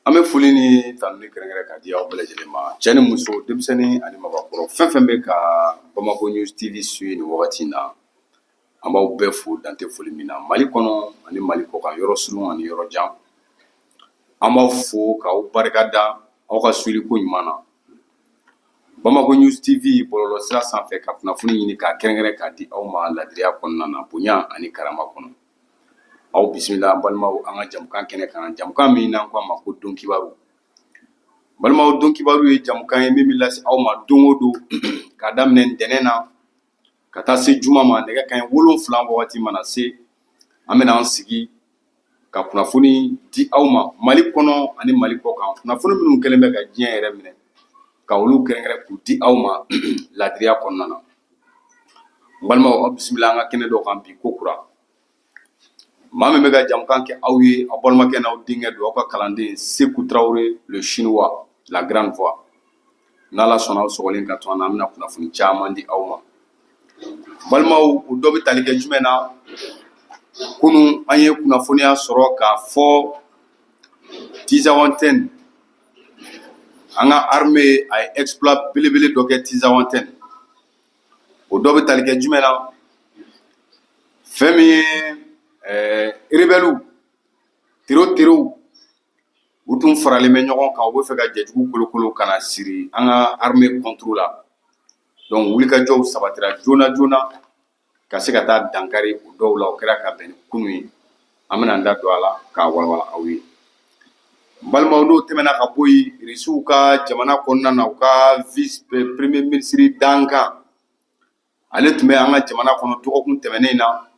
An bɛ foli ni tanuni kɛrɛnkɛrɛn ka di aw bɛɛ lajɛlen ma, cɛ ni muso, denmisɛnnin ani mabakɔrɔ, fɛn fɛn bɛ ka Bamako News TV suit nin wagati in na, an b'aw bɛɛ fo dante foli min na, Mali kɔnɔ ani Mali kɔkan, yɔrɔ surun ani yɔrɔ jan. An b'aw fo k'aw barika da aw ka suivi ko ɲuman na Bamako News TV bɔlɔlɔ sira sanfɛ, ka kunnafoni ɲini k'a kɛrɛnkɛrɛn k'a di aw ma ladiriya kɔnɔna na, bonya ani karama kɔnɔ. Aw bisimila, an balimaw, an ka jamukan kɛnɛ kan, jamukan min n'an ko a ma ko Don Kibaru. Balimaw, Don Kibaru ye jamukan ye min bɛ lase aw ma don o don, k'a daminɛ ntɛnɛn na ka taa se juma ma. Nɛgɛ kanɲɛ 7 wagati mana se, an bɛna an sigi ka kunnafoni di aw ma Mali kɔnɔ ani Mali kɔkan, kunnafoni minnu kɛlen bɛ ka diɲɛ yɛrɛ minɛ, ka olu kɛrɛnkɛrɛn k'u di aw ma ladiriya kɔnɔna na. N balimaw, aw bisimila an ka kɛnɛ dɔ kan bi ko kura. Maa min bɛ ka jamukan kɛ aw ye, aw balimakɛ n'aw denkɛ don, aw ka kalanden Seku Tarawele, le Chinois, la grande voix. N'Ala sɔnna, aw sɔgɔlen ka to an na, an bɛna kunnafoni caman di aw ma. Balimaw, o dɔ bɛ tali kɛ jumɛn na? Kunun, an ye kunnafoniya sɔrɔ k'a fɔ Tizawantɛn, an ka armée a ye exploit belebele dɔ kɛ Tizawantɛn. O dɔ bɛ tali kɛ jumɛn na? Fɛn min ye rebelles, terro terrow, u tun faralen bɛ ɲɔgɔn kan, u bɛ fɛ ka jɛjugu kolokolo ka na siri an ka armée contre la. Donc wulikajɔw sabatira joona joona ka se ka taa dankari o dɔw la. O kɛra ka bɛn ni kunun ye. An bɛna an da don a la k'a walawala aw ye. N balimaw, n'o tɛmɛna ka bɔ yen, Irisiw ka jamana kɔnɔna na, u ka vice premier ministre dankan, ale tun bɛ an ka jamana kɔnɔ dɔgɔkun tɛmɛnen na,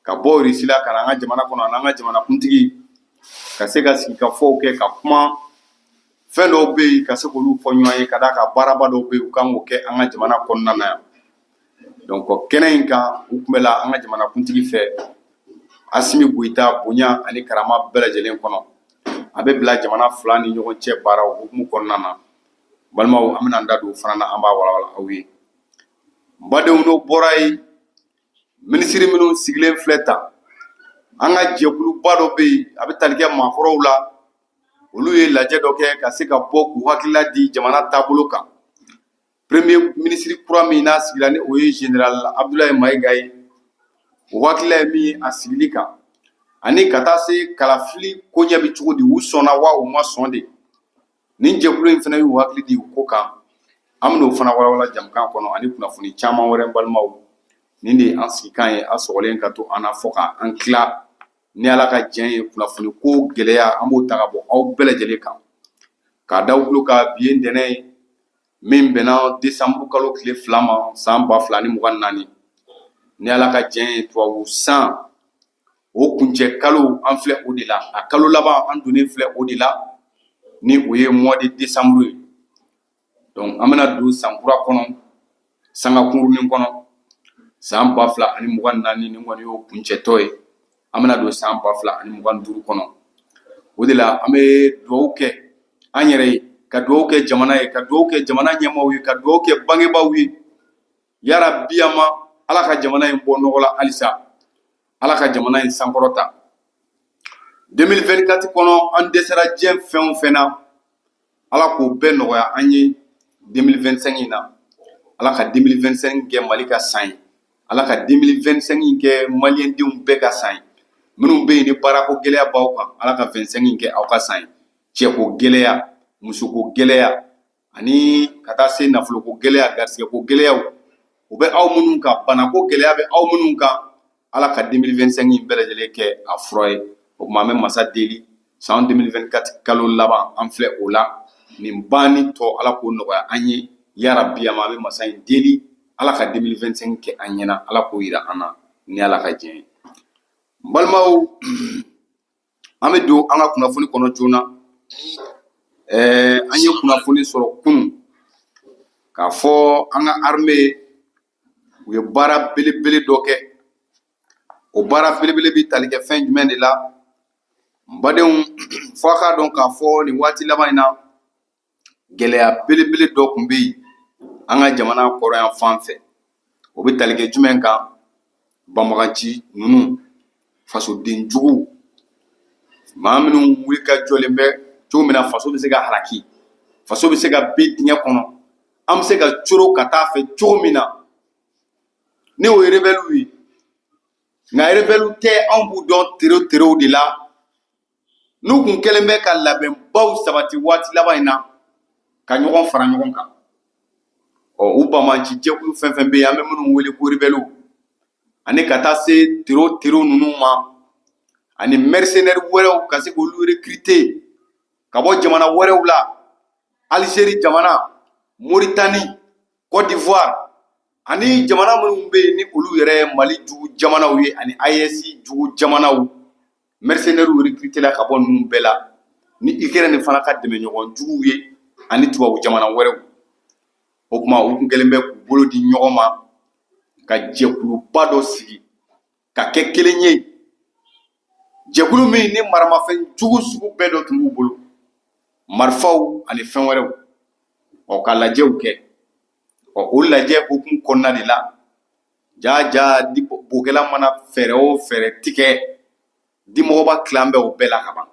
ka bɔ Irisi la ka na an ka jamana kɔnɔ, ani an ka jamanakuntigi ka se ka sigikafɔw kɛ, ka kuma fɛn dɔw bɛ yen, ka se k'olu fɔ ɲɔgɔn ye, ka d'a kan baaraba dɔw bɛ yen, u kan k'o kɛ an ka jamana kɔnɔna na yan. Donc kɛnɛ in kan, u tun bɛ la an ka jamanakuntigi fɛ, Asimi Goyita, bonya ani karama bɛɛ lajɛlen kɔnɔ. A bɛ bila jamana fila ni ɲɔgɔn cɛ baaraw hukumu kɔnɔna na. Balimaw, an bɛna an da don o fana na, an b'a walawala aw ye. N badenw, n'o bɔra yen, minisiri minnu sigilen filɛ tan, an ka jɛkuluba dɔ bɛ yen, a bɛ tali kɛ maakɔrɔw la, olu ye lajɛ dɔ kɛ ka se ka bɔ k'u hakilila di jamana taabolo kan. Premier ministre kura min n'a sigira, ni o ye général Abdoulaye Mayiga ye, o hakilila ye min ye a sigili kan, ani ka taa se kalafili koɲɛ bɛ cogo di, u sɔnna wa u ma sɔn de. Nin jɛkulu in fana y'u hakili di o ko kan. An bɛn'o fana walawala jamukan kɔnɔ, ani kunnafoni caman wɛrɛ. N balimaw, nin de ye an sigikan ye. A sɔgɔlen ka to an na fɔ ka an tila, ni Ala ka jɛn ye. Kunnafoni ko gɛlɛya, an b'o ta ka bɔ aw bɛɛ lajɛlen kan k'a da aw tulo kan. Bi ye ntɛnɛn ye min bɛnna desanburu kalo tile 2 ma, san 2024. Ni Ala ka jɛn ye, tubabu san o kuncɛ kalo, an filɛ o de la, a kalo laban, an donnen filɛ o de la, ni o ye mois de décembre ye. Donc an bɛna don san kura kɔnɔ, sanga kunkurunin kɔnɔ, san 2024. Nin kɔni y'o kuncɛtɔ ye, an bɛna don san 2025 kɔnɔ. O de la, an bɛ dugawu kɛ an yɛrɛ ye, ka dugawu kɛ jamana ye, ka dugawu kɛ jamana ɲɛmaaw ye, ka dugawu kɛ bangebaaw ye. Yarabi, ama Ala ka jamana in bɔ nɔgɔ la halisa, Ala ka jamana in sankɔrɔta. 2024 kɔnɔ, an dɛsɛra diɲɛ fɛn o fɛn na, Ala k'o bɛɛ nɔgɔya an ye 2025 in na. Ala ka 2025 kɛ Mali ka san ye, Ala ka 2025 in kɛ maliyɛndenw bɛɛ ka san ye. Minnu bɛ yen ni baarako gɛlɛya b'aw kan, Ala ka 25 in kɛ aw ka san ye. Cɛko gɛlɛya, musoko gɛlɛya, ani ka taa se nafoloko gɛlɛya, garisɛgɛko gɛlɛyaw, o bɛ aw minnu kan, banako gɛlɛya bɛ aw minnu kan, Ala ka 2025 in bɛɛ lajɛlen kɛ a fura ye. O tuma, an bɛ masa deli, san 2024 kalo laban, an filɛ o la, nin banni tɔ, Ala k'o nɔgɔya an ye. Yarabi, ama an bɛ masa in deli, Ala ka 2025 kɛ an ɲɛna, Ala k'o yira an na, ni Ala ka diɲɛ ye. N balimaw, an bɛ don an ka kunnafoni kɔnɔ joona. An ye kunnafoni sɔrɔ kunun k'a fɔ an ka armée, u ye baara belebele dɔ kɛ. O baara belebele bɛ tali kɛ fɛn jumɛn de la? N badenw, fo a k'a dɔn k'a fɔ nin waati laban in na, gɛlɛya belebele dɔ tun bɛ yen an ka jamana kɔrɔyan fan fɛ. O bɛ tali kɛ jumɛn kan? Banbagaci ninnu, fasoden juguw, maa minnu wuli ka jɔlen bɛ Cogo min na faso bɛ se ka halaki, faso bɛ se ka bin dingɛ kɔnɔ, an bɛ se ka coro ka taa fɛ cogo min na, ni o ye rebɛliw ye. Nka rebɛliw tɛ, anw b'u dɔn tere terew de la. N'u kun kɛlen bɛ ka labɛnbaw sabati waati laban in na ka ɲɔgɔn fara ɲɔgɔn kan, ɔ u banbaanci jɛkulu fɛn fɛn bɛ yen, an bɛ minnu wele ko rebɛliw, ani ka taa se tero tero ninnu ma, ani mercenaire wɛrɛw ka se k'olu recruter ka bɔ jamana wɛrɛw la, Algérie jamana, Mauritanie, Côte d'Ivoire, ani jamana minnu bɛ yen ni olu yɛrɛ ye Mali jugu jamanaw ye, ani AES jugu jamanaw, mercenaires recruter la ka bɔ ninnu bɛɛ la, ni Ukraine fana ka dɛmɛɲɔgɔn juguw ye, ani tubabu jamana wɛrɛw. O tuma u kun kɛlen bɛ k'u bolo di ɲɔgɔn ma ka jɛkuluba dɔ sigi ka kɛ kelen ye, jɛkulu min ni maramafɛn jugu sugu bɛɛ dɔ tun b'u bolo, marifaw ani fɛn wɛrɛw, ɔ ka lajɛw kɛ. Ɔ o lajɛ hukumu kɔnɔna de la, jaa jaa di bokɛla mana fɛɛrɛ o fɛɛrɛ tigɛ, dimɔgɔba tilan bɛ o bɛɛ la ka ban.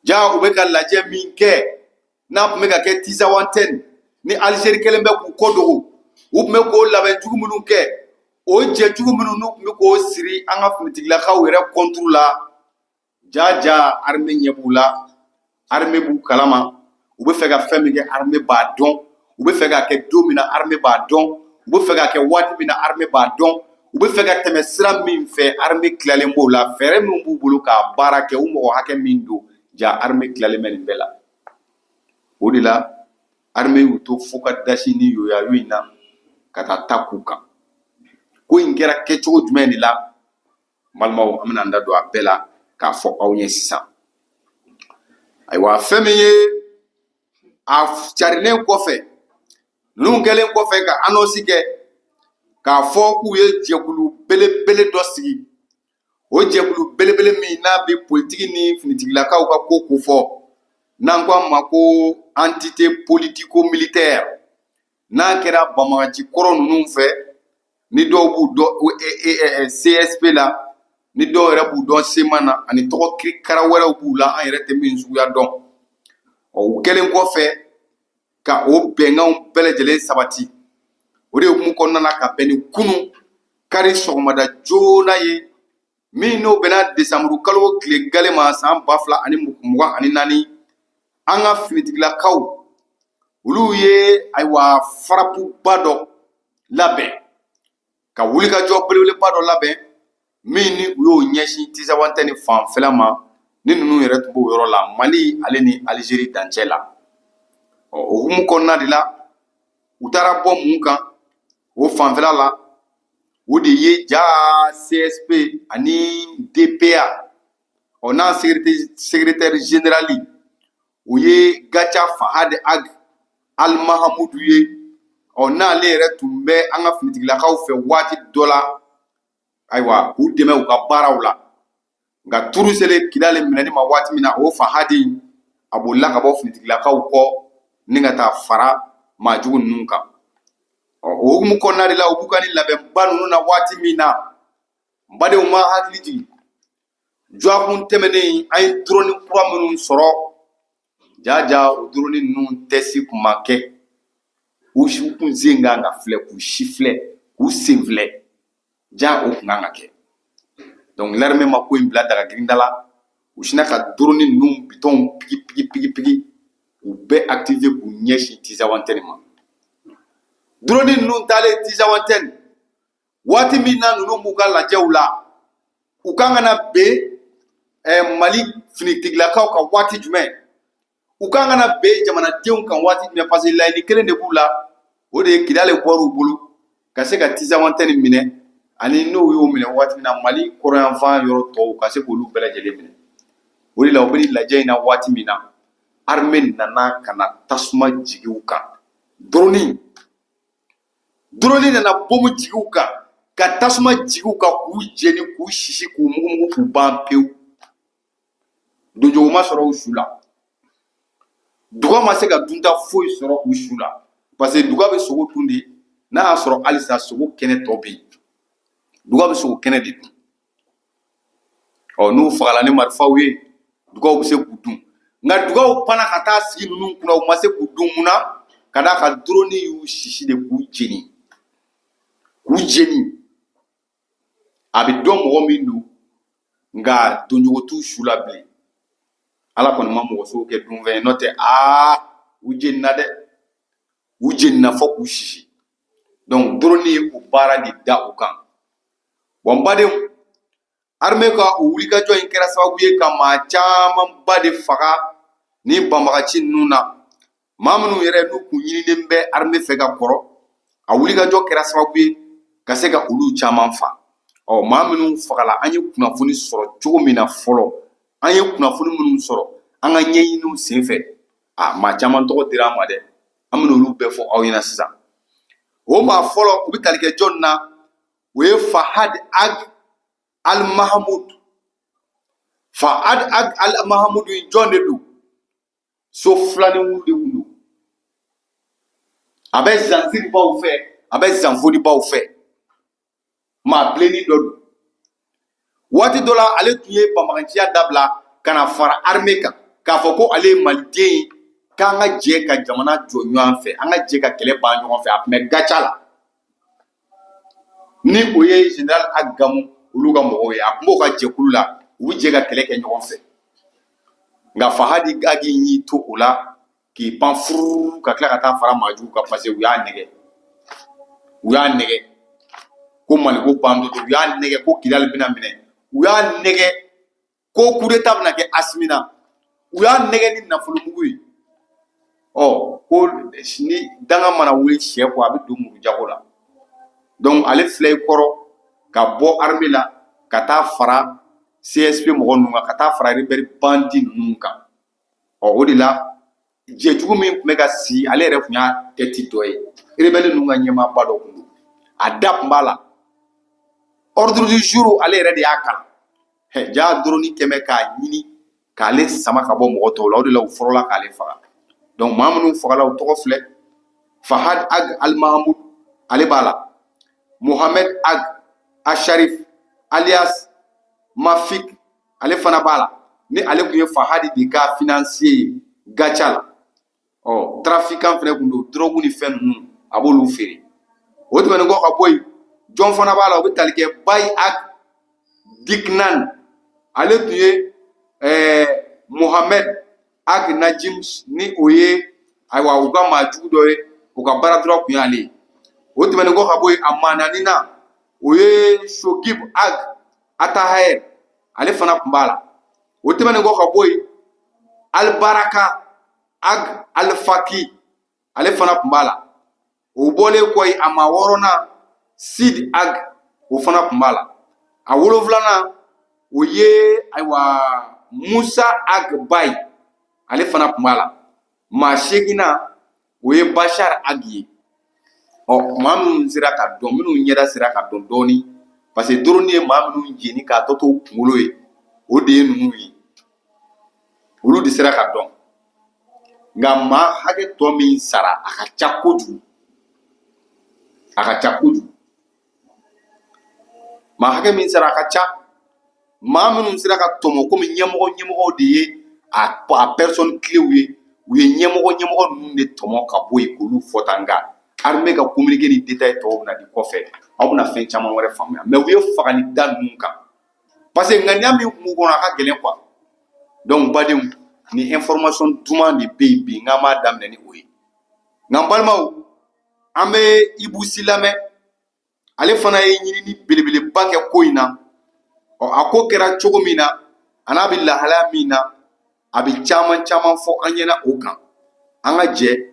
Jaa u bɛ ka lajɛ min kɛ, n'a tun bɛ ka kɛ Tizawantɛni ni Alizeri kɛlen bɛ k'u kɔ dogo, u tun bɛ k'o labɛn jugu minnu kɛ, o jɛ jugu minnu n'u tun bɛ k'o siri an ka finitigilakaw yɛrɛ kɔnturu la, jaa jaa armée ɲɛ b'u la, armée b'u kalama. U bɛ fɛ ka fɛn min kɛ, armée b'a dɔn. U bɛ fɛ k'a kɛ don min na, armée b'a dɔn. U bɛ fɛ k'a kɛ waati min na, armée b'a dɔn. U bɛ fɛ ka tɛmɛ sira min fɛ, armée tilalen b'o la. Fɛɛrɛ min b'u bolo k'a baara kɛ, u mɔgɔ hakɛ min don, ja armée tilalen bɛ nin bɛɛ la. O de la armée y'u to fo ka dasi ni yoyayo in na ka taa ta k'u kan. Ko in kɛra kɛcogo jumɛn de la? N balimaw, an bɛna an da don a bɛɛ la k'a fɔ aw ɲɛ sisan. Ayiwa, fɛn min ye a carilen kɔfɛ, ninnu kɛlen kɔfɛ ka annonce kɛ k'a fɔ k'u ye jɛkulu belebele dɔ sigi, o jɛkulu belebele min n'a bɛ politiki ni finitigilakaw ka ko kofɔ, n'an ko a ma ko entité politico-militaire, n'a kɛra banbagaci kɔrɔ ninnu fɛ, ni dɔw b'u dɔn CSP la, ni dɔw yɛrɛ b'u dɔn CMA na, ani tɔgɔ kirikara wɛrɛw b'u la, an yɛrɛ tɛ min suguya dɔn. Ɔ u kɛlen kɔfɛ ka o bɛnkanw bɛɛ lajɛlen sabati, o de hukumu kɔnɔna na, ka bɛn ni kunu kari sɔgɔmada joona ye, min n'o bɛnna desanburu kalo tile gale ma san 2024, an ka finitigilakaw olu ye ayiwa farapuba dɔ labɛn, ka wulikajɔ belebeleba dɔ labɛn, min ni u y'o ɲɛsin Tizawantɛni fanfɛla ma, ni ninnu yɛrɛ tun b'o yɔrɔ la, Mali ale ni Alizeri dancɛ la. Ɔ o hukumu kɔnɔna de la, u taara bɔ mun kan o fanfɛla la? O de ye ja CSP ani DPA, ɔ n'a secrétaire général o ye Gacha Fahad Ag Almahamudu ye, ɔ n'ale yɛrɛ tun bɛ an ka finitigilakaw fɛ waati dɔ la, ayiwa k'u dɛmɛ u ka baaraw la. Nka turu selen Kidali minɛni ma waati min na, o Fahadi a bolila ka bɔ finitigilakaw kɔ ni ka taa fara maajugu ninnu kan. Ɔ o hukumu kɔnɔna de la, u b'u ka nin labɛnba ninnu na waati min na, n badenw ma hakili jigin dɔgɔkun tɛmɛnen, an ye drone kura minnu sɔrɔ. Jaja o drone ninnu tɛsi kun ma kɛ, u kun sen kan ka filɛ, k'u si filɛ, k'u sen filɛ, ja o kun kan ka kɛ. Donc l'armée ma ko in bila daga girinda la, u sinna ka drone ninnu bitɔnw pigi pigi pigi pigi, u bɛɛ activer k'u ɲɛsin Tizawantɛni ma. Drone ninnu taalen Tizawantɛni waati min na, ninnu b'u ka lajɛw la, u kan ka na ben Mali finitigilakaw kan waati jumɛn, u kan ka na ben jamanadenw kan waati jumɛn? Parce que laɲini kelen de b'u la, o de ye Kidali bɔr'u bolo ka se ka Tizawantɛni minɛ, ani n'o y'o minɛ waati min na, Mali kɔrɔnyanfan yɔrɔ tɔw ka se k'olu bɛɛ lajɛlen minɛ. O de la u bɛ nin lajɛ in na waati min na, armée nana ka na tasuma jigin u kan. Drone nana bomu jigin u kan, ka tasuma jigin u kan, k'u jeni, k'u sisi, k'u mugumugu, k'u ban pewu. Donjogo ma sɔrɔ u su la, duga ma se ka dunta foyi sɔrɔ u su la, parce que duga bɛ sogo dun de n'a y'a sɔrɔ halisa sogo kɛnɛ tɔ bɛ yen. Duga bɛ sogo kɛnɛ de dun. Ɔ n'u fagala ni marifaw ye, dugaw bɛ se k'u dun. Nka dugaw panna ka taa sigi ninnu kunna, u ma se k'u dun. Mun na? Ka d'a kan drone y'u sisi de k'u jeni, k'u jeni. A bɛ dɔn mɔgɔ min don, nka doncogo t'u su la bilen. Ala kɔni ma mɔgɔ sogo kɛ dunfɛn ye, n'o tɛ aa u jenina dɛ, u jenina fo k'u sisi. Donc drone ye o baara de da u kan. Bon, n badenw, armée ka o wulikajɔ in kɛra sababu ye ka maa camanba de faga ni banbagaci ninnu na, maa minnu yɛrɛ n'u kun ɲininen bɛ armée fɛ ka kɔrɔ. A wulikajɔ kɛra sababu ye ka se ka olu caman fa. Ɔ, maa minnu fagala, an ye kunnafoni sɔrɔ cogo min na fɔlɔ, an ye kunnafoni minnu sɔrɔ an ka ɲɛɲiniw senfɛ, a maa caman tɔgɔ dira an ma dɛ. An bɛna olu bɛɛ fɔ aw ɲɛna sisan. O maa fɔlɔ, o bɛ tali kɛ jɔn na? O ye Fahad Ag Al Mahamud. Fahad Ag Al Mahamud in, jɔn de don? So filani wulu de kun don. A bɛ zanziribaw fɛ, a bɛ zanfonibaw fɛ, maa bilennin dɔ don. Waati dɔ la, ale tun ye banbaganciya dabila ka na fara armée kan, k'a fɔ ko ale ye maliden ye, k'an ka jɛ ka jamana jɔ ɲɔgɔn fɛ, an ka jɛ ka kɛlɛ ban ɲɔgɔn fɛ. A tun bɛ Gaca la, ni o ye général Ag Gamou olu ka mɔgɔw ye. A tun b'o ka jɛkulu la, u bɛ jɛ ka kɛlɛ kɛ ɲɔgɔn fɛ. Nka Fahadi Ag y'i to o la k'i pan fururu ka tila ka taa fara maajugu kan, parce que u y'a nɛgɛ, u y'a nɛgɛ ko Maliko bandɔ don, u y'a nɛgɛ ko Kidali bɛna minɛ, u y'a nɛgɛ ko coup d'état bɛna kɛ Asimi na, u y'a nɛgɛ ni nafolomugu ye. Ɔ, ko ni danga mana wuli sɛ kɔ, a bɛ don muru jago la. Donc ale filɛ i kɔrɔ ka bɔ armée la ka taa fara CSP mɔgɔ ninnu kan, ka taa fara rebelle bandit ninnu kan. Ɔ, o de la jɛjugu min tun bɛ ka sigi, ale yɛrɛ tun y'a tête dɔ ye, rebelle ninnu ka ɲɛmaaba dɔ tun don. A da tun b'a la, ordre du jour ale yɛrɛ de y'a kalan. Hɛ, ja drone kɛmɛ k'a ɲini k'ale sama ka bɔ mɔgɔ tɔw la. O de la u fɔlɔla k'ale faga. Donc maa minnu fagala, u tɔgɔ filɛ: Fahad Ag Al Mahamud, ale b'a la; Mohamed Ag Asharif alias Mafik, ale fana b'a la, ni ale tun ye Fahadi de ka financier ye Gaca la. Ɔ, trafiquant fana tun don, drogue ni fɛn ninnu a b'olu feere. O tɛmɛnen kɔ ka bɔ yen, jɔn fana b'a la? O bɛ tali kɛ Bayi Ag Diknan, ale tun ye Mohamed Ag Najim, ni o ye ayiwa u ka maa jugu dɔ ye, u ka baara dɔrɔn tun y'ale ye. O tɛmɛnen kɔ ka bɔ yen, a maa naaninan, o ye Shogib Ag Atahaer, ale fana tun b'a la. O tɛmɛnen kɔ ka bɔ yen, Albaraka Ag Alfaki, ale fana tun b'a la. O bɔlen kɔ yen, a maa wɔɔrɔnan, Sid Ag, o fana tun b'a la. A wolonfilanan, o ye ayiwa Musa Ag Bayi, ale fana tun b'a la. Maa seeginnan, o ye Bashar Ag ye. Ɔ, maa minnu sera ka dɔn, minnu ɲɛda sera ka dɔn dɔɔni, parce que drone ye maa minnu jeni k'a tɔ to kunkolo ye, o de ye ninnu ye, olu de sera ka dɔn. Nka maa hakɛ tɔ min sara, a ka ca kojugu, a ka ca kojugu. Maa hakɛ min sara, a ka ca. Maa minnu sera ka tɔmɔ, komi ɲɛmɔgɔ ɲɛmɔgɔw de ye a personne clés ye, u ye ɲɛmɔgɔ ɲɛmɔgɔ ninnu de tɔmɔ ka bɔ yen k'olu fɔ tan. Nka armée ka communiqué ni détail tɔw bɛna di kɔfɛ, aw bɛna fɛn caman wɛrɛ faamuya. Mais u ye fagali da ninnu kan, parce que ŋaniya min tun b'u kɔnɔ, a ka gɛlɛn quoi. Donc badenw, ni information duman de bɛ yen bi, n k'an b'a daminɛ ni o ye. Nka n balimaw, an bɛ Ibou Sy lamɛn. Ale fana ye ɲinini belebeleba kɛ ko in na. Ɔ, a ko kɛra cogo min na, a n'a bɛ lahalaya min na, a bɛ caman caman fɔ an ɲɛna o kan. An ka jɛ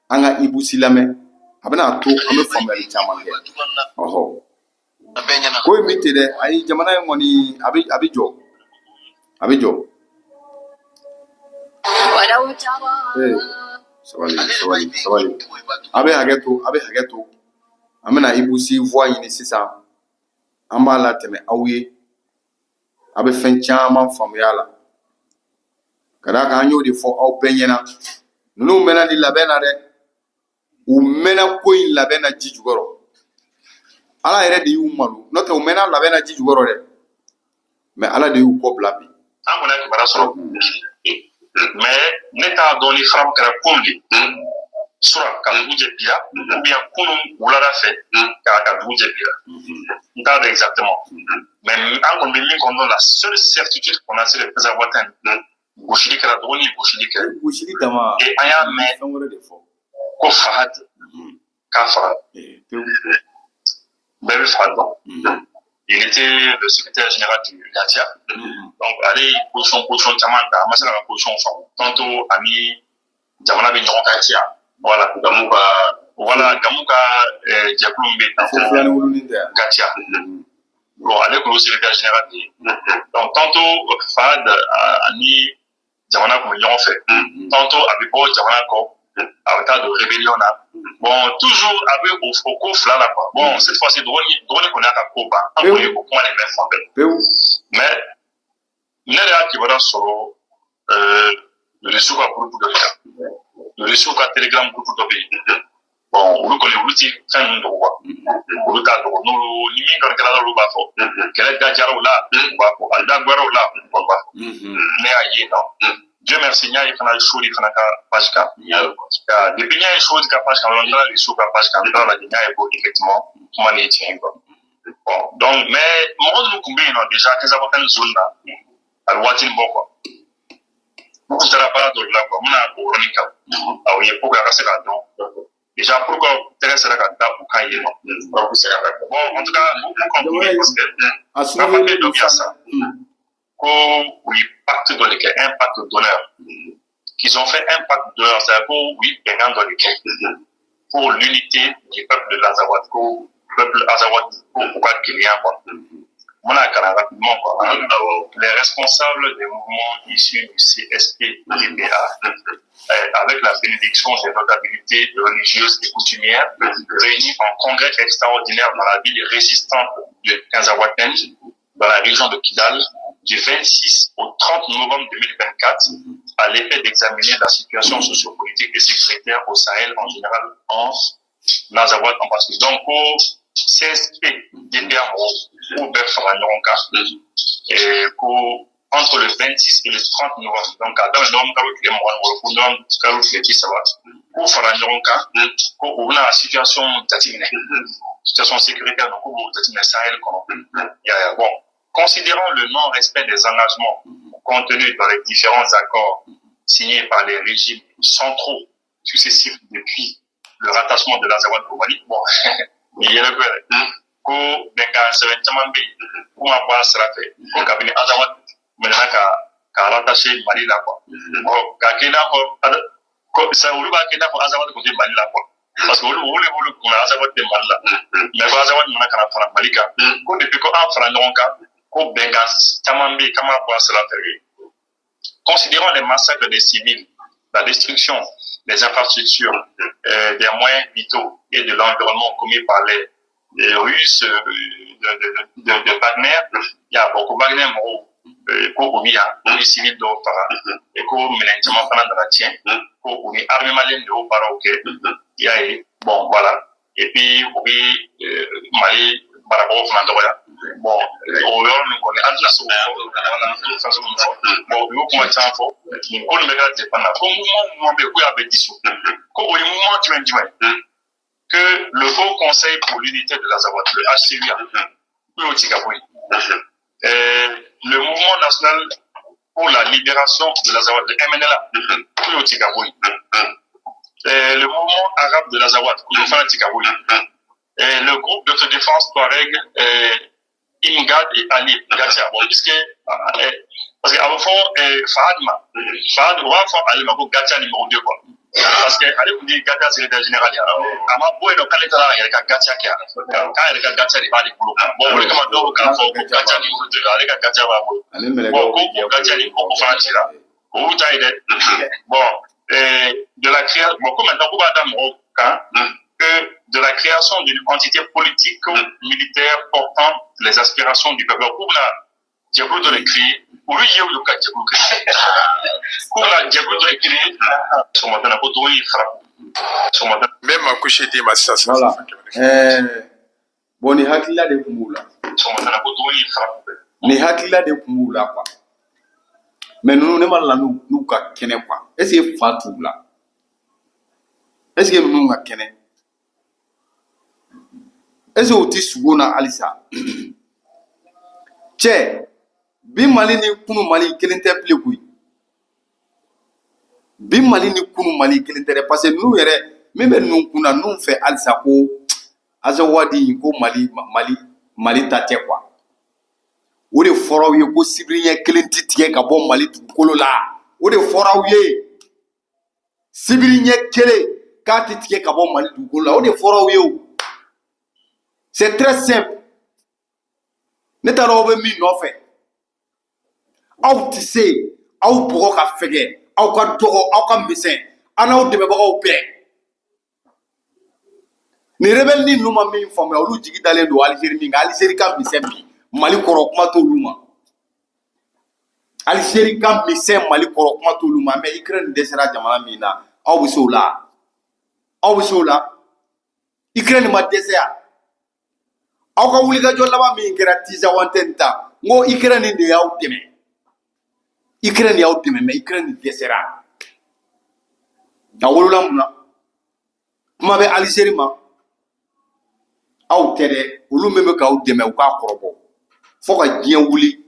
an ka Ibou Sy lamɛn, a bɛna to an bɛ faamuyali caman kɛ. Ɔhɔ, ko in min tɛ dɛ, ayi, jamana in kɔni a bɛ jɔ, a bɛ jɔ. Ee, sabali, sabali, sabali, a bɛ hakɛ to, a bɛ hakɛ to. An bɛna Ibou Sy voix ɲini sisan, an b'a latɛmɛ aw ye, a bɛ fɛn caman faamuya a la. Ka d'a kan an y'o de fɔ aw bɛɛ ɲɛna, ninnu mɛnna nin labɛn na dɛ, u mɛnna ko in labɛn na ji jukɔrɔ. Ala yɛrɛ de y'u malo, n'o tɛ u mɛnna labɛn na ji jukɔrɔ dɛ, mais Ala de y'u kɔ bila bi. An kɔni ye kibaruya sɔrɔ, mais Ne t'a dɔn ni frappe kɛra kunun de sura ka dugu jɛ bi la, ou bien kunun wulada fɛ k'a ka dugu jɛ bi la. N t'a dɔn exactement, mais an kɔni bɛ min kɔni dɔn, la seule certitude qu'on a, c'est le Tinzaouatène, gosili kɛra, dɔgɔnin ye gosili kɛ. Gosili dama. Et an y'a mɛn fɛn wɛrɛ de fɔ. Ko Fahad k'a faga. Pewu. Bɛɛ bɛ Fahad dɔn, il était le secrétaire général du GATIA. Donc ale ye position caman ta, an ma se ka position faamu. Tantôt ani jamana bɛ ɲɔgɔn kan GATIA. Voilà. Gamu ka Voilà, Gamu ka jɛkulu min bɛ yen. Fo filani wulunin tɛ yan. GATIA. Bon, ale tun y'o secrétaire général de ye. Donc tantôt Fahad ani jamana tun bɛ ɲɔgɔn fɛ, tantôt a bɛ bɔ jamana kɔ, a bɛ taa don rébellion na. Bon, toujours a bɛ o ko fila la, quoi. Bon, cette fois-ci, dɔgɔnin kɔni y'a ka ko ban. An kɔni ye o kuma de mɛn fan bɛɛ. Mais ne yɛrɛ y'a kibaruya sɔrɔ Rusiw ka groupe dɔ de kan, Rusiw ka Telegram groupe dɔ bɛ yen. Bon, olu kɔni, olu ti fɛn ninnu dogo, quoi. Olu t'a dogo. N'olu ni min kɔni kɛra, olu b'a fɔ. Kɛlɛ da jara u la, u b'a fɔ. A da gbɛrɛ u la, u kɔni b'a fɔ. Ne y'a ye nɔ, Dieu merci, n y'a ye fana Sori fana ka page kan. Depuis n y'a ye Sori ka page kan, n taara Rusiw ka page kan, n taara lajɛ, n y'a ye ko effectivement kuma nin ye tiɲɛ ye, quoi. Bon, donc, mais mɔgɔ ninnu tun bɛ yen nɔ déjà Tinzaouatène zone na, a bɛ waati bɔ, quoi. U tun taara baara dɔ de la, quoi. N bɛna o yɔrɔnin kan aw ye pour que a ka se k'a dɔn déjà pourquoi tɛgɛ sera ka da u kan yen nɔ. Bon, en tout cas, u kɔni, parce que A ka papier dɔ bɛ yan sisan ko u ye pacte dɔ de kɛ, un pacte d'honneur, qu'ils ont fait un pacte d'honneur, c'est-à-dire ko u ye bɛnkan dɔ de kɛ pour l'unité du peuple de l'Azawad, ko peuple Azawad, ko u ka kelenya, quoi. N bɛna kalan rapidement, quoi. Les responsables des mouvements issus du CSP DPA, avec la bénédiction des notabilités religieuses et coutumières, réunis en congrès extraordinaire dans la ville résistante de Tinzaouatène, dans la région de Kidal, du 26 au 30 novembre 2024, à l'effet d'examiner la situation sociopolitique et sécuritaire au Sahel en général, en Azawad en particulier. Donc, au CSP, DPA, mɔgɔw k'u bɛɛ fara ɲɔgɔn kan, ko entre le 26 et le 30 novembre, donc k'a daminɛ novembre kalo tile 26 fo novembre kalo tile 30, k'u fara ɲɔgɔn kan, ko u bɛna situation jateminɛ, situation sécuritaire, donc k'u b'o jateminɛ Sahel kɔnɔ. Ya ya. Bon, considérant le non-respect des engagements contenus dans les différents accords signés par les régimes centraux successifs depuis le rattachement de l'Azawad au Mali. Bon, nin yɛrɛ ko yɛrɛ ko bɛnkan sɛbɛn caman bɛ yen k'u ma bɔ a sira fɛ, ko kabini Azawad minɛna ka rattaché Mali la, quoi. Bon, k'a kɛ i n'a fɔ ko sa olu b'a kɛ i n'a fɔ Azawad tun tɛ Mali la, quoi, parce que olu de b'olu kunna Azawad tɛ Mali la. Mais ko Azawad nana ka na fara Mali kan, ko depuis ko an fara ɲɔgɔn kan, ko bɛnkan caman bɛ yen k'an ma bɔ a sira fɛ. Considérant les massacres des civils, la destruction des infrastructures, des moyens vitaux et de l'environnement commis par les Russes de Wagner, il y a beaucoup Wagner mɔgɔw ko u bɛ yan, k'u ye civil dɔw faga, et ko minɛn caman fana nana tiɲɛ, ko u ni armée malienne de y'o baaraw kɛ. I y'a ye. Bon, voilà. Et puis u bɛ Mali marabagaw fana dɔgɔya. Bon, o yɔrɔ ninnu kɔni, an tɛna se k'o fɔ. Voilà, an t'o fɛn sugu ninnu fɔ. Bon, u y'o kuma caman fɔ nin ko nin bɛ ka dépend na, ko mouvement bɛ yen k'u y'a bɛɛ dissous, ko o ye mouvement jumɛn jumɛn ye? Que le Haut Conseil pour l'unité de l'Azawad, le HCUA, k'u y'o ci ka bɔ yen. Le Mouvement national pour la libération de l'Azawad, le MNLA, k'u y'o ci ka bɔ yen. Le Mouvement arabe de l'Azawad, k'u y'o fana ci ka bɔ yen. Le groupe d'autodéfense Touareg, Imgad et Ali Gatia. Bon, puisque, parce que a bɛ fɔ Fahad ma, Fahad, u b'a fɔ ale ma ko Gatia numéro 2, quoi. Parce que ale tun ye Gatia secrétaire général ye. A ma bɔ yen nɔ k'ale taara a yɛrɛ ka Gatia kɛ yan. K'a yɛrɛ ka Gatia de b'ale bolo. Bon, o de kama dɔw k'a fɔ ko Gatia numéro 2, ale ka Gatia b'a bolo. Ani mɛlɛkɛw. Bon, ko o Gatia nin, ko o fana cira. O y'u ta ye dɛ. Bon, de la création, bon, ko maintenant k'u b'a da mɔgɔw kan que de la création d'une entité politique militaire portant les aspirations du peuple. K'u bɛna jɛkulu dɔ de créer, olu ye olu ka jɛkulu créer. K'u bɛna jɛkulu dɔ de créer sɔgɔmada na, ko dɔgɔnin fara sɔgɔmada. N bɛ ma kusi d'i ma sisan. Voilà. Bon, nin hakilila de tun b'u la. Sɔgɔmada na, ko dɔgɔnin fara. Nin hakilila de tun b'u la, quoi. Mais ninnu, ne ma la n'u ka kɛnɛ quoi. Est ce que fa t'u la? Est ce que ninnu ka kɛnɛ? Est ce que u ti sugo na halisa? Cɛ, bi Mali ni kunu Mali kelen tɛ bilen koyi. Bi Mali ni kunu Mali kelen tɛ dɛ, parce que ninnu yɛrɛ min bɛ ninnu kunna, ninnu fɛ halisa ko Azawadi, ko Mali, Mali, Mali ta tɛ quoi. O de fɔra aw ye ko sibiri ɲɛ kelen ti tigɛ ka bɔ Mali dugukolo la. O de fɔra aw ye, sibiri ɲɛ kelen k'a ti tigɛ ka bɔ Mali dugukolo la. O de fɔra aw ye. O, c'est très simple. Ne t'a dɔn aw bɛ min nɔfɛ. Aw ti se, aw bɔgɔ ka fɛgɛ, aw ka dɔgɔ, aw ka misɛn, aw n'aw dɛmɛbagaw bɛɛ. Ni rebelle ninnu ma min faamuya, olu jigi dalen don Alizeri min kan, Alizeri ka misɛn bi Mali kɔrɔ, kuma t'olu ma. Alizeri ka misɛn Mali kɔrɔ, kuma t'olu ma. Mais Ukraine dɛsɛra jamana min na, aw bɛ se o la? Aw bɛ se o la? Ukraine ma dɛsɛ yan. Aw ka wulikajɔ laban min kɛra Tizawantɛni ta, n ko Ukraine de y'aw dɛmɛ, Ukraine y'aw dɛmɛ, mais Ukraine dɛsɛra. A wolola mun na? Kuma bɛ Alizeri ma. Aw tɛ dɛ, olu min bɛ k'aw dɛmɛ, u k'a kɔrɔbɔ fo ka diɲɛ wuli.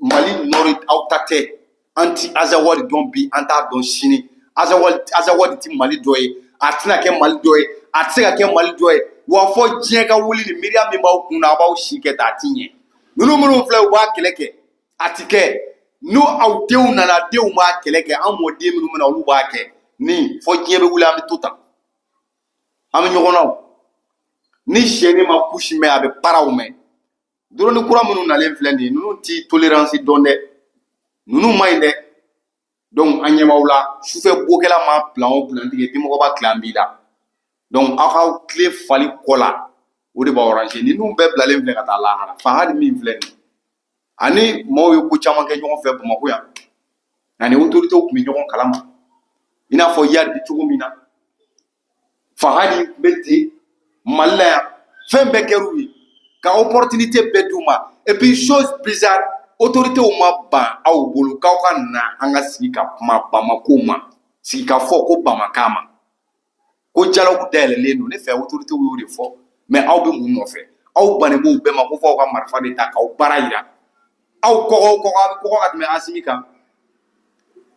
Mali nɔri, aw ta tɛ. An ti Azawadi dɔn bi, an t'a dɔn sini. Azawadi, Azawadi ti Mali dɔ ye, a tɛna kɛ Mali dɔ ye, a tɛ se ka kɛ Mali dɔ ye. Wa fɔ diɲɛ ka wuli, ni miiriya min b'aw kun na, aw b'aw si kɛ tan, a ti ɲɛ. Ninnu minnu filɛ, u b'a kɛlɛ kɛ, a ti kɛ. N'u aw denw nana, denw b'a kɛlɛ kɛ. An mɔden minnu bɛna, olu b'a kɛ. Ni fɔ diɲɛ bɛ wuli, an bɛ to tan, an bɛ ɲɔgɔn na. O ni sɛni ma kusi mɛn, a bɛ paraw mɛn. Drone kura minnu nalen filɛ nin ye, ninnu ti tolérance dɔn dɛ, ninnu man ɲi dɛ. Donc an ɲɛ b'aw la. Sufɛ bokɛla ma plan o plan tigɛ, dimɔgɔba tilan b'i la. Donc aw k'aw tile fali kɔ la, o de b'aw arranger. Ninnu bɛɛ bilalen filɛ ka taa lahara. Fahadi min filɛ nin ye, ani maaw ye ko caman kɛ ɲɔgɔn fɛ Bamakɔ yan, ani autorités tun bɛ ɲɔgɔn kalama, i n'a fɔ Iyad bɛ cogo min na. Fahadi tun bɛ ten Mali la yan, fɛn bɛɛ kɛr'u ye ka opportunité bɛɛ d'u ma. Et puis, chose bizarre, autorités ma ban aw bolo k'aw ka na an ka sigi ka kuma Bamako ma, sigi ka fɔ ko Bamakan ma, ko dialogue dayɛlɛlen don. Ne fɛ, autorités y'o de fɔ. Mais aw bɛ mun nɔfɛ? Aw bannen b'o bɛɛ ma ko fɔ aw ka marifa de ta k'aw baara yira. Aw kɔgɔ kɔgɔ, a bɛ kɔgɔ ka tɛmɛ Asimi kan.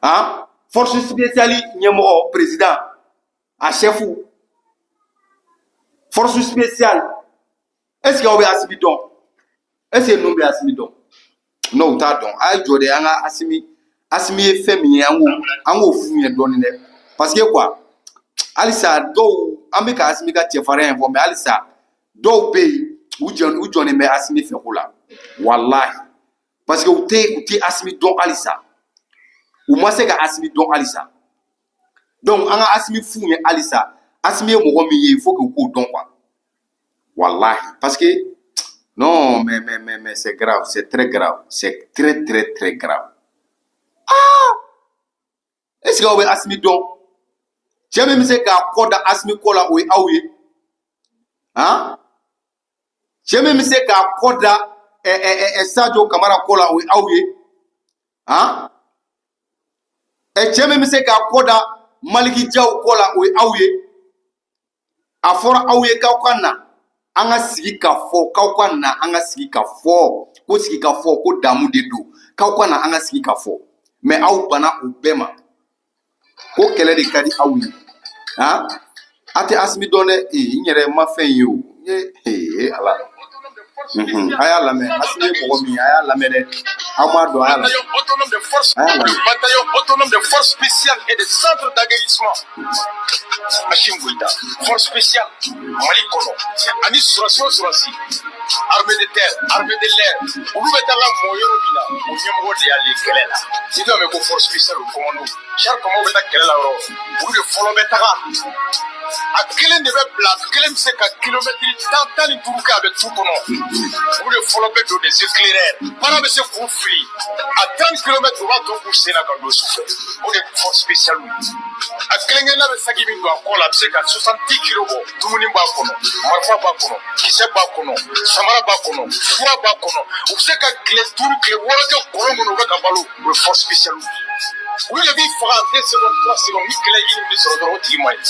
Han, force spéciale ɲɛmɔgɔ, président, a chef force spéciale, est ce que aw bɛ Asimi dɔn? Est ce que ninnu bɛ Asimi dɔn? Non, u t'a dɔn. A ye jɔ de, an ka Asimi, Asimi ye fɛn min ye, an k'o f'u ɲɛ dɔɔni dɛ. Parce que quoi, halisa dɔw, an bɛ ka Asimi ka cɛfarinya in fɔ, mais halisa dɔw bɛ yen, u jɔnnen bɛ Asimi fɛ ko la, walahi, parce que u tɛ Asimi dɔn halisa, u ma se ka Asimi dɔn halisa. Donc an ka Asimi f'u ye halisa, Asimi ye mɔgɔ min ye, il faut que u k'o dɔn quoi, wallahi. Parce que non, mais c'est grave, c'est très grave, c'est très très très grave. Ah, est ce que aw bɛ Asimi dɔn? Cɛ min bɛ se k'a kɔ da Asimi kɔ la, o ye aw ye. Han, cɛ min bɛ se k'a kɔ da ɛ ɛ ɛ Sadio Kamara kɔ la, o ye aw ye. Han, ɛ, cɛ min bɛ se k'a kɔ da Maliki Jaw kɔ la, o ye aw ye. A fɔra aw ye k'aw ka na an ka sigi ka fɔ, k'aw ka na an ka sigi ka fɔ, ko sigi ka fɔ ko damu de don, k'aw ka na an ka sigi ka fɔ. Mais aw banna o bɛɛ ma, ko kɛlɛ de ka di aw ye. Han, a tɛ Asimi dɔn dɛ. Ee, n yɛrɛ ma fɛn ye o ye. Ee Ala, a y'a lamɛn. Asimi ye mɔgɔ min ye, a y'a lamɛn dɛ. Aw m'a dɔn, a y'a lamɛn. Autonome de force, A y'a lamɛn. Bataillon autonome de force spéciale et de centre d'aguerrissement. Assimi Goïta, force spéciale, Mali kɔnɔ, ani sɔrɔsi o sɔrɔsi, armée de terre, armée de l'air, olu bɛ taa lamɔ yɔrɔ min na, o ɲɛmɔgɔ de y'ale kɛlɛ la. N'i t'a mɛn ko force spéciale, o commando, char combat bɛ taa kɛlɛ la yɔrɔ, olu de fɔlɔ bɛ taga. A kelen de bɛ bila, a kelen bɛ se ka kilomɛtiri 15 kɛ, a bɛ tu kɔnɔ. Olu de fɔlɔ bɛ don des éclaireurs. Baara bɛ se k'u fili à 30 kilomètres, u b'a to k'u sen na ka don su fɛ. O de ye force spéciale ye. A kelen kelenna bɛ saki min don a kɔ la, a bɛ se ka 70 kilos bɔ. Dumuni b'a kɔnɔ, marifa b'a kɔnɔ, kisɛ b'a kɔnɔ, samara b'a kɔnɔ, fura b'a kɔnɔ. U bɛ se ka tile 5, tile 6 kɛ kɔlɔn kɔnɔ, u bɛ ka balo. U bɛ force spéciale, olu de b'i faga en 2 secondes, 3 secondes. Ni kɛlɛ ye min sɔrɔ dɔrɔn, o tigi man ɲi.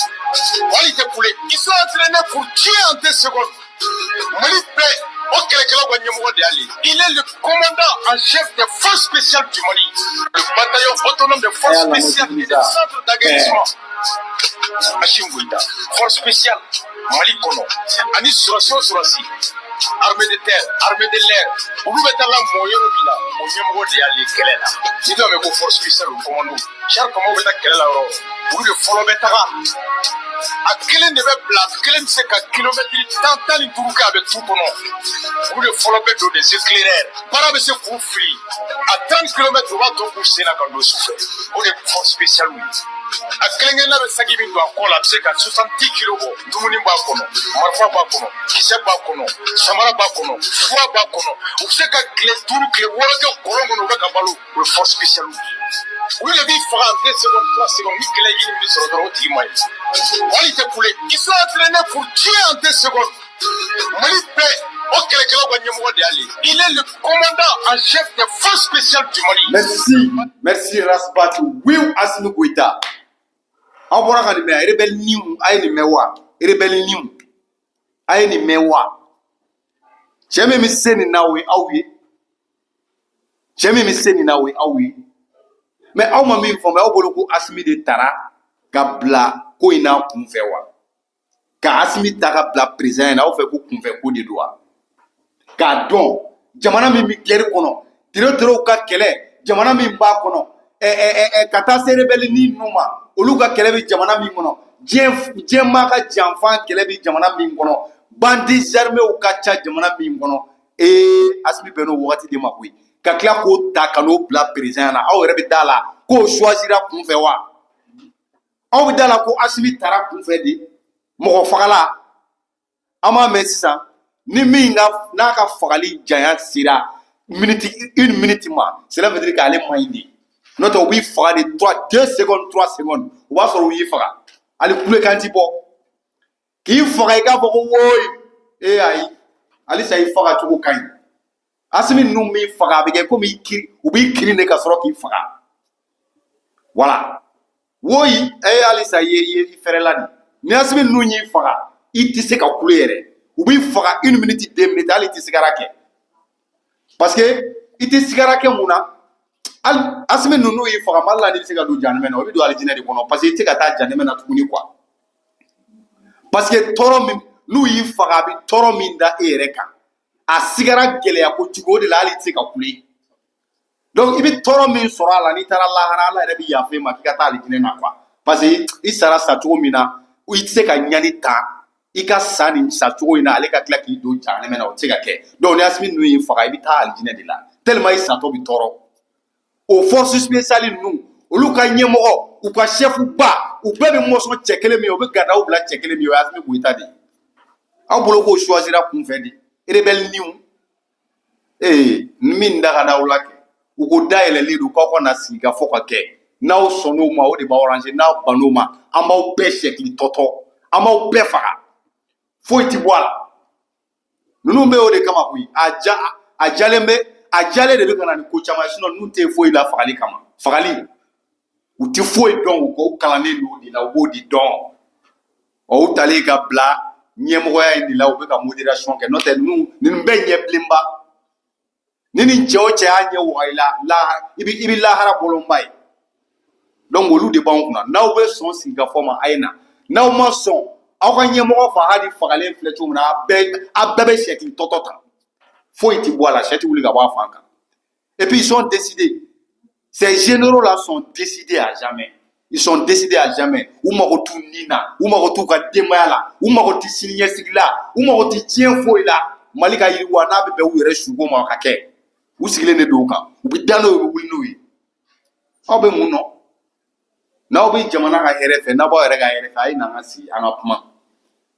Hali tɛ kule. Ils sont entraînés pour tuer en 2 secondes. Mali bɛɛ, o kɛlɛkɛlaw ka ɲɛmɔgɔ de y'ale. Il est le commandant en chef des forces spéciales du Mali, le bataillon autonome des forces spéciales et des centres d'aguerrissement. Assimi Goïta, force spéciale Mali kɔnɔ ani sɔrɔsi o sɔrɔsi, armée de terre, armée de l'air, olu bɛ taa lamɔ yɔrɔ min na, o ɲɛmɔgɔ de y'ale kɛlɛ la. N'i t'a mɛn ko force spéciale, o commando, char combat bɛ taa kɛlɛ la yɔrɔ, olu de fɔlɔ bɛ taga. A kelen de bɛ bila, a kelen bɛ se ka kilomɛtiri 10, 15 kɛ, a bɛ tu kɔnɔ. Olu de fɔlɔ bɛ don, des éclaireurs. Baara bɛ se k'u fili a 30 kilomètres, u b'a to k'u sen na ka don su fɛ. O de ye force spéciale ye. A kelen kelenna bɛ saki min don a kɔ la, a bɛ se ka 70 kilos bɔ. Dumuni b'a kɔnɔ, marifa b'a kɔnɔ, kisɛ b'a kɔnɔ, samara b'a kɔnɔ, fura b'a kɔnɔ. U bɛ se ka tile 5, tile 6 kɛ kɔlɔn kɔnɔ, u bɛ ka balo. U bɛ force spéciale, olu de b'i faga en 2 secondes, 3 secondes. Ni kɛlɛ ye min sɔrɔ dɔrɔn, o tigi man ɲi. Hali tɛ kule. Ils sont entraînés pour tuer en 2 secondes. Mali bɛɛ, o kɛlɛkɛlaw ka ɲɛmɔgɔ de y'ale. Il est le commandant en chef des forces spéciales du Mali. Merci, merci Ras Bath. Wiw, Assimi Goïta. Aw bɔra ka nin mɛn, rebelle niw, a ye nin mɛn wa? Rebelle niw, a ye nin mɛn wa? Cɛ min bɛ se nin na, o ye aw ye. Cɛ min bɛ se nin na, o ye aw ye. Mais aw ma min faamuya, aw bolo ko Assimi de taara ka bila ko in n'a kunfɛ wa? Ka Assimi ta ka bila président in na, aw fɛ ko kunfɛ ko de don wa? K'a dɔn jamana min bɛ guerre kɔnɔ, tereterew ka kɛlɛ, jamana min b'a kɔnɔ, ka taa se rebelle ni ninnu ma, olu ka kɛlɛ bɛ jamana min kɔnɔ, diɲɛ maa ka janfan kɛlɛ bɛ jamana min kɔnɔ, bandits armés ka ca jamana min kɔnɔ, Assimi bɛn n'o wagati de ma koyi. Ka tila k'o ta ka n'o bila président na, aw yɛrɛ bɛ da la k'o choisira kunfɛ wa? Aw bɛ da la ko Assimi taara kunfɛ de? Mɔgɔ fagala, an b'a mɛn sisan, ni min ka n'a ka fagali janya sera minute, une minute ma, cela veut dire k'ale man ɲi de. N'o tɛ, u b'i faga de 3, 2 secondes, 3 secondes, o b'a sɔrɔ u y'i faga. Hali kulekan ti bɔ k'i faga, i k'a fɔ ko woyi, ee ayi, halisa i faga cogo ka ɲi. Assimi ninnu b'i faga, a bɛ kɛ komi i kiri, u b'i kirin de ka sɔrɔ k'i faga. Voilà, woyi, ee halisa i ye i fɛrɛla de. Ni Assimi ninnu y'i faga, i tɛ se ka kule yɛrɛ. U b'i faga une minute, 2 minutes, hali i tɛ sigara kɛ. Parce que i tɛ sigara kɛ mun na? Hali Assimi ninnu y'i faga, mali la, n'i bɛ se ka don jahanamɛ na, o bɛ don alijinɛ de kɔnɔ, parce que i tɛ se ka taa jahanamɛ na tuguni quoi. Parce que tɔɔrɔ min n'u y'i faga, a bɛ tɔɔrɔ min da e yɛrɛ kan, a sigara gɛlɛya kojugu. O de la hali i tɛ se ka kule. Donc i bɛ tɔɔrɔ min sɔrɔ a la, n'i taara lahara, Ala yɛrɛ bɛ yafa i ma k'i ka taa alijinɛ na quoi. Parce que i sara sa cogo min na, i tɛ se ka ɲani ta i ka sa nin sa cogo in na, ale ka tila k'i don jahanamɛ na, o tɛ se ka kɛ. Donc ni Assimi ninnu y'i faga, i bɛ taa alijinɛ de la, tellement i satɔ bɛ tɔɔrɔ. O force spéciale ninnu, olu ka ɲɛmɔgɔ, u ka chef ba, u bɛɛ bɛ mɔsɔn cɛ kelen min ye, u bɛ gardaw bila cɛ kelen min ye, o ye Assimi Goïta de ye. Aw bolo k'o choisira kunfɛ de? Rebelle niw, ee min da ka d'aw la kɛ, u ko dayɛlɛlen don k'aw ka na sigi ka fɔ ka kɛ. N'aw sɔnn'o ma, o de b'aw arranger. N'aw bann'o ma, an b'aw bɛɛ sɛkili tɔtɔ, an b'aw bɛɛ faga, foyi ti bɔ a la. Ninnu bɛ o de kama koyi. A ja, a jalen bɛ, a jalen de bɛ ka na ni ko caman ye. Sinon ninnu tɛ foyi la fagali kama. Fagali, u ti foyi dɔn o kɔ. U kalannen don o de la, u b'o de dɔn. Ɔ, u talen ka bila ɲɛmɔgɔya in de la, u bɛ ka modération kɛ. N'o tɛ, ninnu bɛɛ ɲɛ bilenba. Ni nin cɛ o cɛ y'a ɲɛ waga i la, i bɛ lahara bɔlɔnba ye. Donc olu de b'anw kunna. N'aw bɛ sɔn sigikafɔ ma, a ye na. N'aw ma sɔn, aw ka ɲɛmɔgɔ Fahadi fagalen filɛ cogo min na, a bɛɛ bɛ sɛkili tɔtɔ ta, foyi ti bɔ a la, sɛ ti wuli ka bɔ a fan kan. Et puis ils sont décidés, ces généraux là sont décidés à jamais, ils sont décidés à jamais. U mago t'u ni na, u mago t'u ka denbaya la, u mago ti siniɲɛsigi la, u mago ti diɲɛ foyi la. Mali ka yiriwa n'a bɛ bɛn u yɛrɛ suko ma ka kɛ, u sigilen de don o kan. U bɛ da n'o ye, u bɛ wuli n'o ye. Aw bɛ mun nɔ? N'aw bɛ jamana ka hɛrɛ fɛ, n'aw b'aw yɛrɛ ka hɛrɛ fɛ, a ye na an ka sigi, an ka kuma.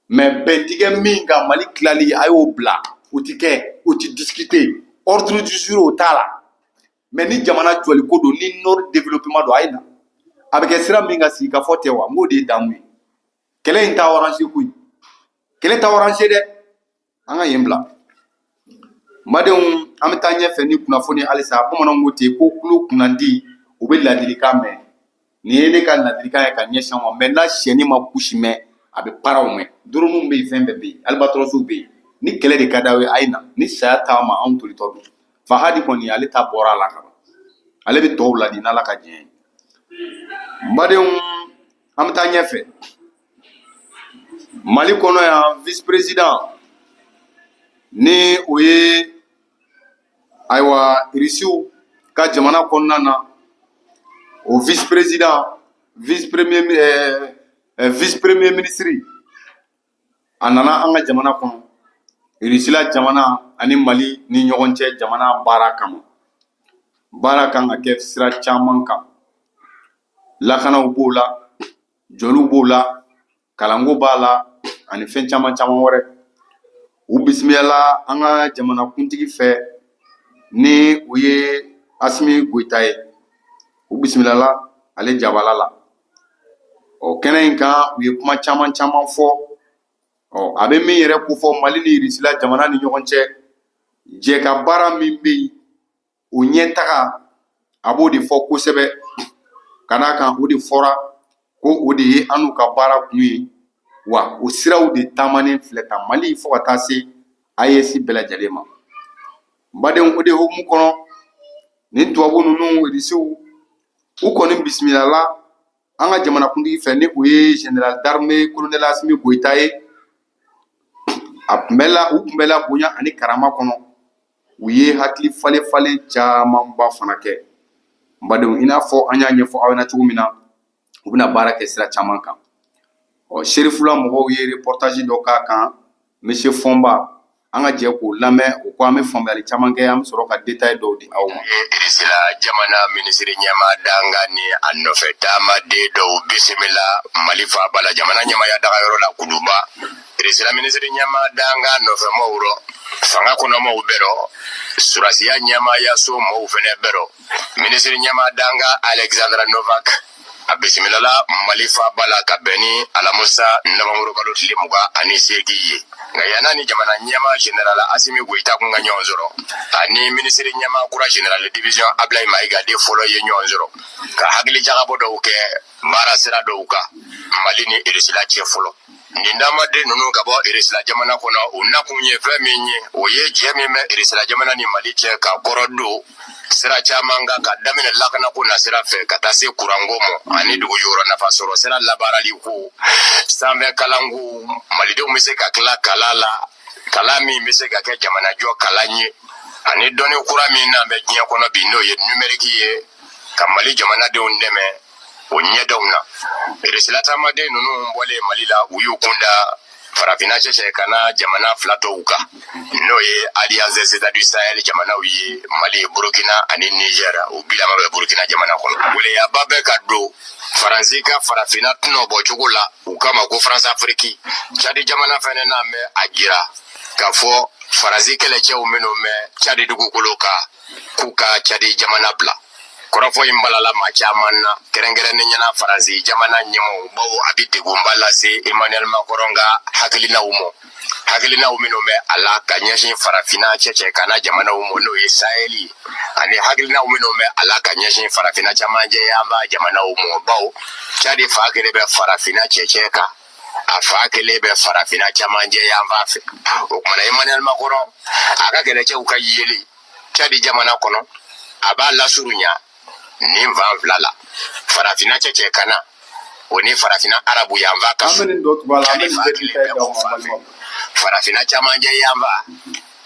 Mais bɛn tigɛ min kan, Mali tilali, a y'o bila, o ti kɛ, o ti discuter, ordre du jour o t'a la. Mais ni jamana jɔli ko don, ni nord développement don, a ye na. A bɛ kɛ sira min kan, sigikafɔ tɛ wa? N k'o de ye damu ye. Kɛlɛ in t'a arranger koyi, kɛlɛ t'a arranger dɛ. An ka yen bila. N badenw, an bɛ taa ɲɛfɛ ni kunnafoni halisa. Bamananw ko ten ko tulo kunnandi, u bɛ ladilikan mɛn. Nin ye ne ka ladilikan ye ka ɲɛsin aw ma. Mɛ n'a sɛni ma kusi mɛn, a bɛ paraw mɛn. Drone bɛ yen, fɛn bɛɛ bɛ yen, albatrosiw bɛ yen. Ni kɛlɛ de ka d'aw ye, a ye na. Ni saya t'a ma, anw tolitɔ don. Fahadi kɔni, ale ta bɔra a la ka ban, ale bɛ tɔw ladi n'Ala ka diɲɛ ye. N badenw, an bɛ taa ɲɛfɛ. Mali kɔnɔ yan, vice président, ni o ye ayiwa Irisiw ka jamana kɔnɔna na, o vice président, vice premier ministre, a nana an ka jamana kɔnɔ, Irisila jamana ani Mali ni ɲɔgɔn cɛ jamana baara kama. Baara kan ka kɛ sira caman kan: lakanaw b'o la, jɔliw b'o la, kalanko b'a la, ani fɛn caman caman wɛrɛ. U bisimilala an ka jamanakuntigi fɛ, ni o ye Asimi Goyita ye. U bisimilala ale jabala la. Ɔ, kɛnɛ in kan, u ye kuma caman caman fɔ. Ɔ, a bɛ min yɛrɛ kofɔ, Mali ni Irisila jamana ni ɲɔgɔn cɛ jɛ ka baara min bɛ yen, o ɲɛtaga, a b'o de fɔ kosɛbɛ. Ka d'a kan, o de fɔra ko o de ye an n'u ka baara kun ye. Wa o siraw de taamanen filɛ tan Mali fo ka taa se AES bɛɛ lajɛlen ma. N badenw, o de hukumu kɔnɔ, nin tubabu ninnu, Irisiw, u kɔni bisimilala an ka jamanakuntigi fɛ, ni o ye général d'armée colonel Asimi Goyita ye. A kunbɛla, u kunbɛla bonya ani karama kɔnɔ. U ye hakili falen falen camanba fana kɛ. N badenw, i n'a fɔ an y'a ɲɛfɔ aw ɲɛna cogo min na, u bɛna baara kɛ sira caman kan. Ɔ, Serifula mɔgɔw ye reportage dɔ k'a kan, monsieur Fɔnba. An ka jɛ k'o lamɛn. O ko an bɛ faamuyali caman kɛ, an bɛ sɔrɔ ka détail dɔw di aw ma. Irisila jamana minisiri ɲɛma danga ni a nɔfɛ taamaden dɔw bisimila Mali faaba la, jamana ɲɛmaya dagayɔrɔ la Kuluba. Irisila minisiri ɲɛma danga nɔfɛ mɔgɔw rɔ, fanga kɔnɔmɔgɔw bɛɛ rɔ, surasiya ɲɛmayaso mɔgɔw fɛnɛ bɛɛ rɔ. Minisiri ɲɛma danga Alexandra Novak, a bisimilala Mali faaba la ka bɛn ni alamusa nowanburukalo tile 28 ye. Nka yanni ni jamana ɲɛma général Asimi Goyita kun ka ɲɔgɔn sɔrɔ, ani minisiri ɲɛma kura général division Ablaye Mayiga de fɔlɔ ye ɲɔgɔn sɔrɔ ka hakili jagabɔ dɔw kɛ baara sira dɔw kan Mali ni Irisila cɛ fɔlɔ. Nin damaden ninnu ka bɔ Irisila jamana kɔnɔ, u nakun ye fɛn min ye, o ye jɛ min bɛ Irisila jamana ni Mali cɛ ka kɔrɔ don sira caman kan, ka daminɛ lakanako na sira fɛ ka taa se kuranko ma, ani dugu jukɔrɔ nafa sɔrɔ sira labaarali ko, sanfɛ kalanko, malidenw bɛ se ka tila kalan la, kalan min bɛ se ka kɛ jamanajɔ kalan ye, ani dɔnni kura min n'an bɛ diɲɛ kɔnɔ bi, n'o ye numérique ye, ka Mali jamanadenw dɛmɛ o ɲɛdɔnw na. Irisila taamaden ninnu bɔlen Mali la, u y'u kun da Farafinna cɛcɛ ka na jamana fila tɔw kan, n'o ye Alliance des États du Sahel jamanaw ye, Mali, Burukina ani Niger. U bilama bɛ Burukina jamana kɔnɔ. Gwɛlɛyaba bɛ ka don Faransi ka Farafinna tɔnɔ bɔ cogo la, u kama ko France Afrique. Cadi jamana fɛnɛ n'an bɛ a jira k'a fɔ Faransi kɛlɛcɛw minnu bɛ Cadi dugukolo kan, k'u ka Cadi jamana bila. Kɔrɔfɔ in balala maa caman na, kɛrɛnkɛrɛnnen ɲɛna Faransi jamana ɲɛmɔgɔw, bawo a bɛ degunba lase Emmanuel Macron ka hakilinaw ma, hakilinaw minnu bɛ a la ka ɲɛsin Farafinna cɛcɛ ka na jamanaw ma, n'o ye Sahel ye, ani hakilinaw minnu bɛ a la ka ɲɛsin Farafinna camancɛ yanfan jamanaw ma, bawo Cadi fa kelen bɛ Farafinna cɛcɛ kan, a fa kelen bɛ Farafinna camancɛ yanfan fɛ. O kumana, Emmanuel Macron a ka kɛlɛcɛw ka yeli Cadi jamana kɔnɔ, a b'a lasurunya nin fan fila la, Farafinna cɛcɛ ka na, o ni Farafinna arabu yanfan ka An bɛ nin dɔ tugu a la, an bɛ Cadi nin fa bɛɛ kelen détail bɛ d'aw o ma, fan fɛ. balimaw. Farafinna camancɛ yanfan,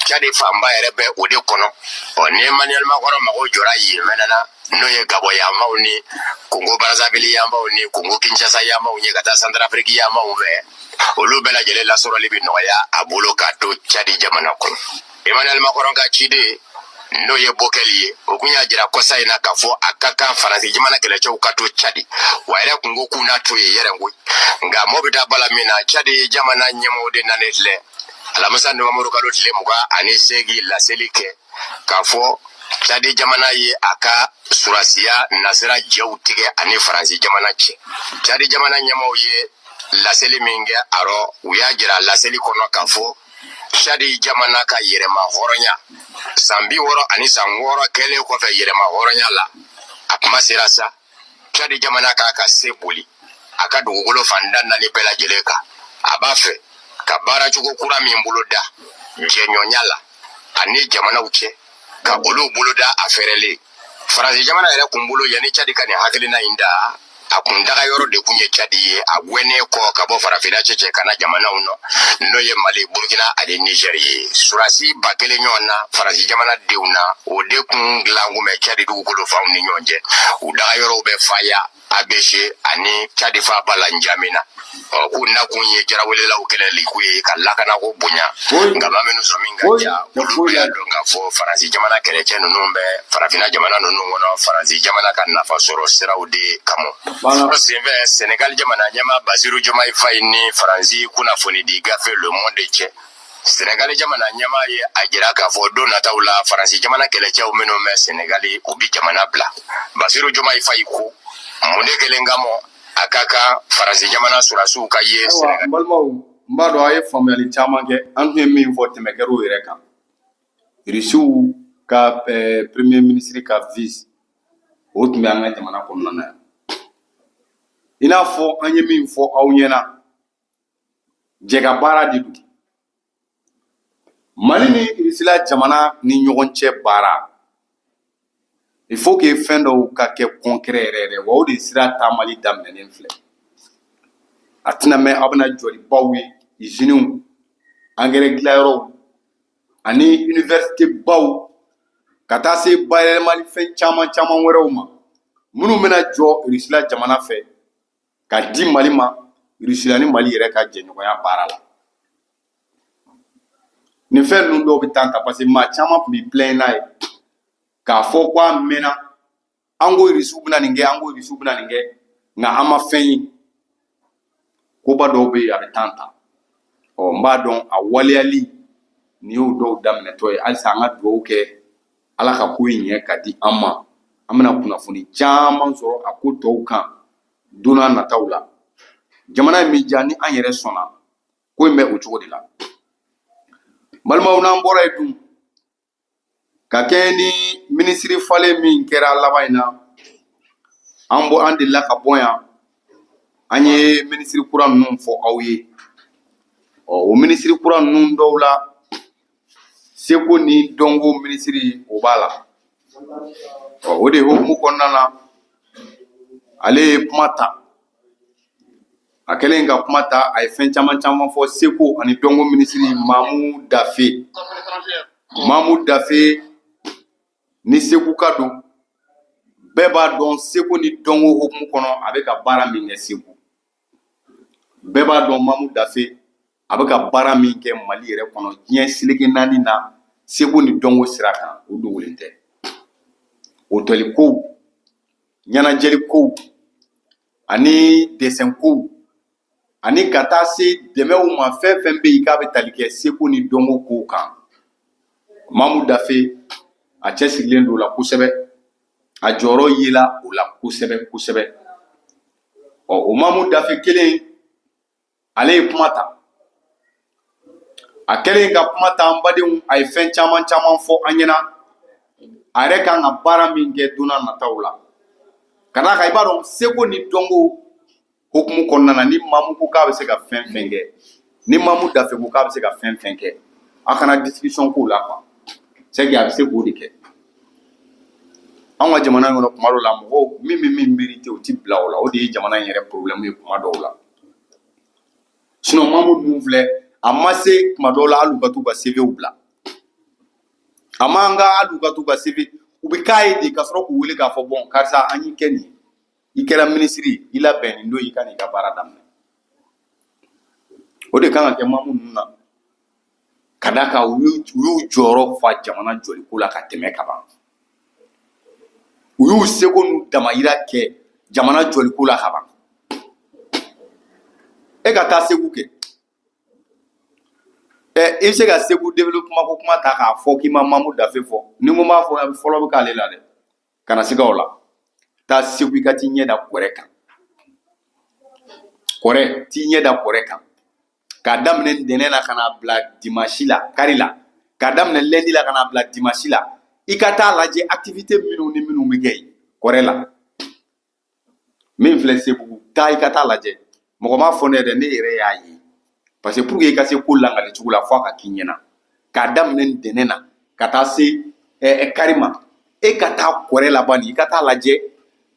Cadi fanba yɛrɛ bɛ o de kɔnɔ. Ɔ, ni Emmanuel Macron mago jɔra yen fɛnɛ na, n'o ye Gabɔ yanfanw ni Kongo Brazzaville yanfanw ni Kongo Kinshasa yanfanw ye, ka taa Centrafrique yanfanw fɛ, olu bɛɛ lajɛlen lasɔrɔli bɛ nɔgɔya a bolo k'a to Cadi jamana kɔnɔ. Emmanuel Macron ka ciden, n'o ye Bokɛli ye, o kun y'a jira kɔsa in na k'a fɔ a ka kan Faransi jamana kɛlɛcɛw ka to Cadi. Wa yɛrɛ kun ko k'u n'a to yen yɛrɛ koyi. Nka mɔ bɛ taa bala min na, Cadi jamana ɲɛmɔgɔw de nanen filɛ alamisa nowanburu kalo tile 28 laseli kɛ k'a fɔ Cadi jamana ye a ka surasiya nasira jɛw tigɛ ani Faransi jamana cɛ. Cadi jamana ɲɛmaaw ye laseli min kɛ a rɔ, u y'a jira laseli kɔnɔ k'a fɔ Cadi jamana ka yɛrɛma hɔrɔnya san 66 kɛlen kɔfɛ yɛrɛma hɔrɔnya la, a kuma sera sa Cadi jamana k'a ka se boli a ka dugukolo fan tan naani bɛɛ lajɛlen kan. A b'a fɛ ka baaracogo kura min boloda jɛɲɔgɔnya la ani jamanaw cɛ, ka olu boloda a fɛrɛlen. Faransi jamana yɛrɛ kun bolo, yanni Cadi ka nin hakilina in da, a kun daga yɔrɔ de kun ye Cadi ye, a gwɛnnen kɔ ka bɔ farafinna cɛcɛ ka na jamanaw nɔ, n'o ye Mali, Burkina ani Niger ye. Surasi 1000 ɲɔgɔn na Faransi jamana denw na, o de kun dilan kun bɛ Cadi dugukolo fanw ni ɲɔgɔn cɛ. U daga yɔrɔw bɛ Faya, ABC ani Cadi faaba la Njamena. Ɔ, k'u nakun ye jarawelelaw kɛlɛli ko ye ka lakanako bonya. Nka maa minnu sɔmi ka ja, olu bɛɛ y'a dɔn k'a fɔ Faransi jamana kɛlɛcɛ ninnu bɛ farafinna jamana ninnu kɔnɔ Faransi jamana ka nafa sɔrɔ siraw de kama. O senfɛ, Senegal jamana ɲɛmaa Basiru Jomayi Fayi ni Faransi kunnafonidi gafe Le Monde cɛ, Senegali jamana ɲɛmaa ye a jira k'a fɔ don nataw la, Faransi jamana kɛlɛcɛw minnu bɛ Senegali, u bi jamana bila. Basiru Jomayi Fayi ko mun de kelen kama a ka kan Faransi jamana surasiw ka ye Ayiwa, n balimaw, n b'a dɔn a ye faamuyali caman kɛ. An tun ye min fɔ, tɛmɛ kɛr'o yɛrɛ kan. Irisiw ka premier ministre ka vice, o tun bɛ an ka jamana kɔnɔna na yan. I n'a fɔ an ye min fɔ aw ɲɛna, jɛka baara de don Mali ni Irisila jamana ni ɲɔgɔn cɛ baara. Il faut que fɛn dɔw ka kɛ concret yɛrɛ yɛrɛ, wa o de sira taamali daminɛnen filɛ. A tɛna mɛn, aw bɛna jɔlibaw ye, usines, engrais dilanyɔrɔw ani université baw, ka taa se bayɛlɛmali fɛn caman caman wɛrɛw ma, minnu bɛna jɔ Irisila jamana fɛ ka di Mali ma, Irisila ni Mali yɛrɛ ka jɛɲɔgɔnya baara la. Nin fɛn ninnu dɔw bɛ taa ta, parce que maa caman tun bɛ plaint n'a ye k'a fɔ ko a mɛnna, an ko Irisiw bɛna nin kɛ, an ko Irisiw bɛna nin kɛ, nka an ma fɛn ye. Koba dɔw bɛ yen, a bɛ temps ta. Ɔ, n b'a dɔn a waleyali nin y'o dɔw daminɛtɔ ye. Halisa an ka dugawu kɛ, Ala ka ko in ɲɛ ka di an ma. An bɛna kunnafoni caman sɔrɔ a ko tɔw kan don n'a nataw la. Jamana in bɛ diya ni an yɛrɛ sɔnna ko in bɛ o cogo de la. Balimaw, n'an bɔra yen dun, ka kɛɲɛ ni minisiri falen min kɛra laban in na, an bɔ an delila ka bɔ yan, an ye minisiri kura ninnu fɔ aw ye. Ɔ, o minisiri kura ninnu dɔw la, seko ni dɔnko minisiri, o b'a la. Ɔ, o de hukumu kɔnɔna na, ale ye kuma ta. A kɛlen ka kuma ta, a ye fɛn caman caman fɔ. Seko ani dɔnko minisiri Mamu Dafe, Mamu Dafe ni Segu ka don, bɛɛ b'a dɔn seko ni dɔnko hukumu kɔnɔ, a bɛ ka baara min kɛ Segu. Bɛɛ b'a dɔn Mamu Dafe a bɛ ka baara min kɛ Mali yɛrɛ kɔnɔ, diɲɛ seleke naani na, seko ni dɔnko sira kan, o dogolen tɛ. Hôtel kow, ɲɛnajɛli kow ani dessin kow, ani ka taa se dɛmɛw ma, fɛn fɛn bɛ yen k'a bɛ tali kɛ seko ni dɔnko kow kan, Mamu Dafe a cɛsirilen don o la kosɛbɛ, a jɔyɔrɔ yela o la kosɛbɛ kosɛbɛ. Ɔ, o Mamu Dafe kelen, ale ye kuma ta. A kɛlen ka kuma ta, an badenw, a ye fɛn caman caman fɔ an ɲɛna, a yɛrɛ kan ka baara min kɛ don n'a nataw la. Ka d'a kan, i b'a dɔn seko ni dɔnko hukumu kɔnɔna na, ni Mamu ko k'a bɛ se ka fɛn fɛn kɛ, ni Mamu Dafe ko k'a bɛ se ka fɛn fɛn kɛ, a kana discussion k'o la quoi, c'est que a bɛ se k'o de kɛ. Anw ka jamana in kɔnɔ, kuma dɔw la, mɔgɔw min bɛ min mérité, o ti bila o la. O de ye jamana in yɛrɛ problème ye kuma dɔw la. Sinon Mamu ninnu filɛ, a ma se kuma dɔw la hali u ka t'u ka CV bila, a man ka hali u ka t'u ka CV, u bɛ k'a ye de ka sɔrɔ k'u wele k'a fɔ: bon, karisa, an y'i kɛ nin ye, i kɛra minisiri, i labɛn nin don, i ka n'i ka baara daminɛ. O de kan ka kɛ Mamu ninnu na, ka d'a kan u y'u jɔyɔrɔ fa jamana jɔliko la ka tɛmɛ ka ban. U y'u seko n'u damayira kɛ jamana jɔliko la ka ban. E ka taa Segu kɛ, Ɛ, i bɛ se ka Segu développement ko kuma ta k'a fɔ k'i ma Mamu Dafe fɔ? Ni ko m'a fɔ, fɔlɔ bɛ k'ale la dɛ. Kana siga o la. Taa Segu, i ka t'i ɲɛ da kɔrɛ kan. Kɔrɛ, t'i ɲɛ da kɔrɛ kan, k'a daminɛ ntɛnɛn na ka n'a bila dimanche la, kari la, k'a daminɛ lundi la ka n'a bila dimanche la, i ka taa lajɛ activité minnu ni minnu bɛ kɛ yen kɔrɛ la. Min filɛ Segu, taa i ka taa lajɛ. Mɔgɔ m'a fɔ ne ye dɛ, ne yɛrɛ y'a ye. Parce que pour que i ka se ko langali cogo la, fo a ka k'i ɲɛna. K'a daminɛ ntɛnɛn na ka taa se kari ma, e ka taa kɔrɛ laban, i ka taa lajɛ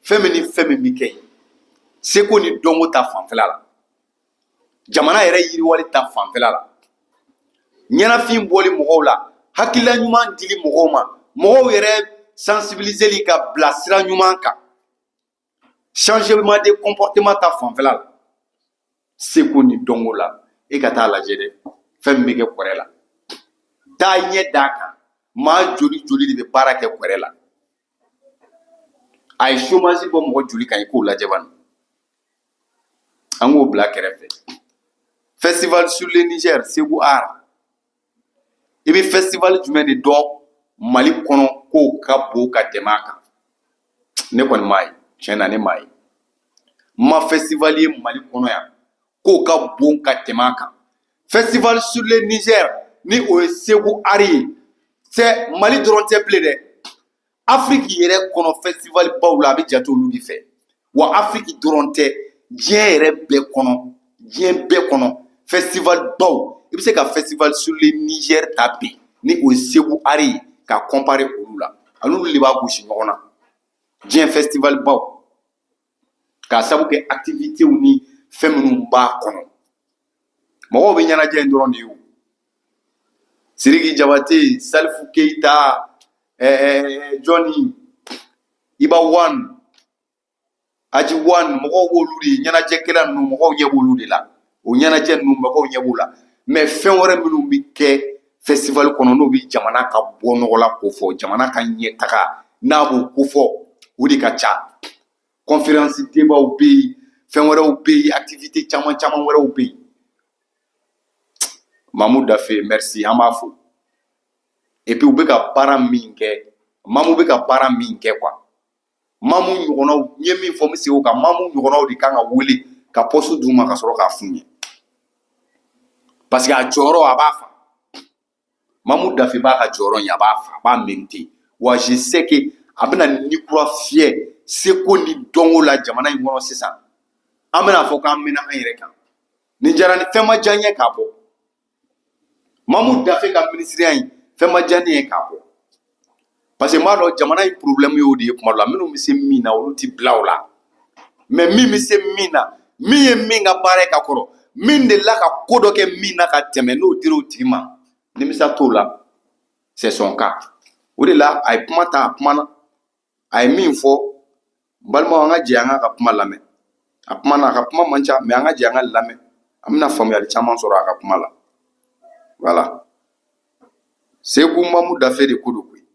fɛn min ni fɛn min bɛ kɛ yen, seko ni dɔnko ta fanfɛla la, jamana yɛrɛ yiriwali ta fanfɛla la, ɲɛnafin bɔli mɔgɔw la, hakilila ɲuman dili mɔgɔw ma, mɔgɔw yɛrɛ sensibiliseli ka bila sira ɲuman kan, changement de comportement ta fanfɛla la, seko ni dɔnko la, e ka taa lajɛ dɛ, fɛn min bɛ kɛ kɔrɛ la. Taa ɲɛ d'a kan, maa joli joli de bɛ baara kɛ kɔrɛ la, a ye chômage bɔ mɔgɔ joli kan, i k'o lajɛ bani. An k'o bila kɛrɛfɛ. Festival sur le Niger, Segu Art. I bɛ festival jumɛn de dɔn Mali kɔnɔ k'o ka bon ka tɛmɛ a kan? Ne kɔni m'a ye, tiɲɛ na, ne m'a ye. N ma festival ye Mali kɔnɔ yan k'o ka bon ka tɛmɛ a kan. Festival sur le Niger, ni o ye Segu Art ye, c'est Mali dɔrɔn tɛ bilen dɛ, Afiriki yɛrɛ kɔnɔ festival baw la, a bɛ jate olu de fɛ. Wa Afiriki dɔrɔn tɛ, diɲɛ yɛrɛ bɛɛ kɔnɔ, diɲɛ bɛɛ kɔnɔ festival baw, i bɛ se ka festival sur le Niger ta bi, ni o ye Segu Art ye, ka comparer olu la, ani olu de b'a gosi ɲɔgɔn na diɲɛ festival baw, k'a sabu kɛ activités ni fɛn minnu b'a kɔnɔ. Mɔgɔw bɛ ɲɛnajɛ in dɔrɔn de ye o. Sidiki Jabate, Salifu Keita, Jɔnni, Iba One, Aji One, mɔgɔw b'olu de ye. Ɲɛnajɛkɛla ninnu, mɔgɔw ɲɛ b'olu de la. O ɲɛnajɛ ninnu, mɔgɔw ɲɛ b'u la. Mais fɛn wɛrɛ minnu bɛ kɛ festival kɔnɔ, n'o bɛ jamana ka bɔ nɔgɔ la kofɔ, jamana ka ɲɛtaga n'a b'o kofɔ, o de ka ca. Conférence débatw bɛ yen, fɛn wɛrɛw bɛ yen, activité caman caman wɛrɛw bɛ yen. Mamu Dafe, merci, an b'a fo. Et puis u bɛ ka baara min kɛ, Mamu bɛ ka baara min kɛ quoi, Mamu ɲɔgɔnnaw, n ye min fɔ, n bɛ segin o kan, Mamu ɲɔgɔnnaw de kan ka wele ka poste d'u ma ka sɔrɔ k'a f'u ɲɛ, parce que a jɔyɔrɔ, a b'a fa. Mamu Dafe b'a ka jɔyɔrɔ ɲɛ, a b'a fa, a b'a mérité. Wa je sais que a bɛna ni kura fiyɛ seko ni dɔnko la jamana in kɔnɔ. Sisan an bɛna fɔ k'an mɛnna an yɛrɛ kan. Nin diyara ni fɛn ma diya n ye k'a bɔ Mamu Dafe ka minisiriya in, fɛn ma diya ne ye k'a bɔ, parce que n b'a dɔn jamana in problème y'o de ye. Kuma dɔ la, minnu bɛ se min na, olu ti bila o la. Mais min bɛ se min na, min ye min ka baara ye ka kɔrɔ, min delila ka ko dɔ kɛ min na ka tɛmɛ, n'o dir'o tigi ma, nimisa t'o la. C'est son cas. O de la a ye kuma ta, a kumana, a ye min fɔ. N balimaw, an ka jɛ an ka kuma lamɛn. A kumana, a ka kuma man ca, mais an ka jɛ an ka lamɛn, an bɛna faamuyali caman sɔrɔ a ka kuma la. Voilà, Segu Mamu Dafe de ko don koyi,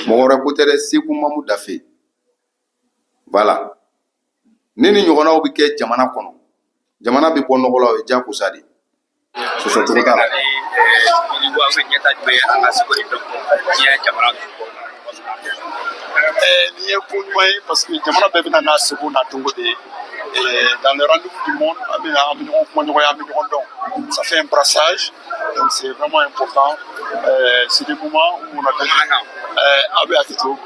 mɔgɔ wɛrɛ ko tɛ dɛ. Segu Mamu Dafe, voilà. Ni ɲɔgɔnnaw bɛ kɛ jamana kɔnɔ, jamana bɛ bɔ nɔgɔ la, o ye diyagosa de ye, sɔsɔ cogo t'a la. Yiriwa bɛ ɲɛta jumɛn ye an ka seko ni dɔnko diɲɛ jamana? Nin ye ko ɲuman ye, parce que jamana bɛɛ bɛna n'a seko n'a dɔnko de ye. Dans le rendez-vous du monde, an bɛna, an bɛ ɲɔgɔn kuma ɲɔgɔnya, an bɛ ɲɔgɔn dɔn. Ça fait un brassage, donc c'est vraiment important. C'est des moments où on a besoin. Aw bɛ hakili to,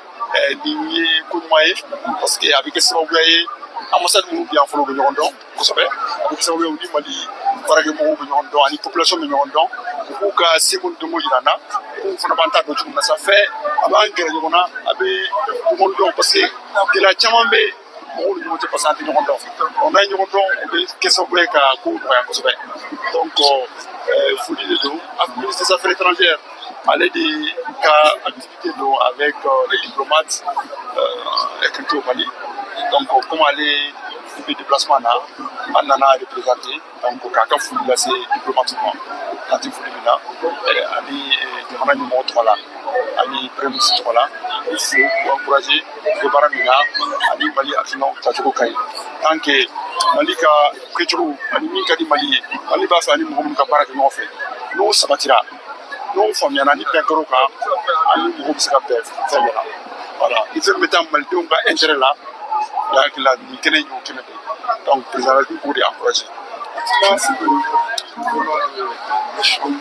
nin ye ko ɲuman ye, parce que a bɛ kɛ sababuya ye, ambassade minnu bɛ yan fɔlɔ, u bɛ ɲɔgɔn dɔn kosɛbɛ. A bɛ kɛ sababu ye, u ni Mali baarakɛmɔgɔw bɛ ɲɔgɔn dɔn, ani population bɛ ɲɔgɔn dɔn. U b'u ka seko ni dɔnko yira an na, k'u fana b'an ta dɔn cogo min na. Ça fait a b'an gɛrɛ ɲɔgɔn na, a bɛ ɲɔgɔn dɔn, parce que gɛlɛya caman bɛ mɔgɔw ni ɲɔgɔn cɛ, parce que an tɛ ɲɔgɔn dɔn. Ɔ, n'an ye ɲɔgɔn dɔn, o bɛ kɛ sababu ye ka kow nɔgɔya kosɛbɛ. Donc foli de don. Ministre des Affaires étrangères, ale de ka activité don avec les diplomates accrédités au Mali. Donc comme ale bɛ déplacement na, an nana représenter, donc k'a ka foli lase diplomate ma, kan tɛ foli min na, ani jamana ɲɛmɔgɔ tɔgɔ la, ani premier ministre tɔgɔ la, k'u fo, k'u encourager u bɛ baara min na, ani Mali hakilinaw tacogo ka ɲi. Tant que Mali ka kɛcogo ani min ka di Mali ye, Mali b'a fɛ ani mɔgɔ minnu ka baara kɛ ɲɔgɔn fɛ. N'o sabatira, n'o faamuyana, ni bɛn kɛr'o kan, an ni mɔgɔw bɛ se ka bɛn fɛn dɔ la. Voilà, ni fɛn bɛ taa malidenw ka intérêt la, ne hakili la nin kɛnɛ in y'o kɛnɛ de ye. Donc président de la République k'o de encourager. Merci. Au nom de l'échange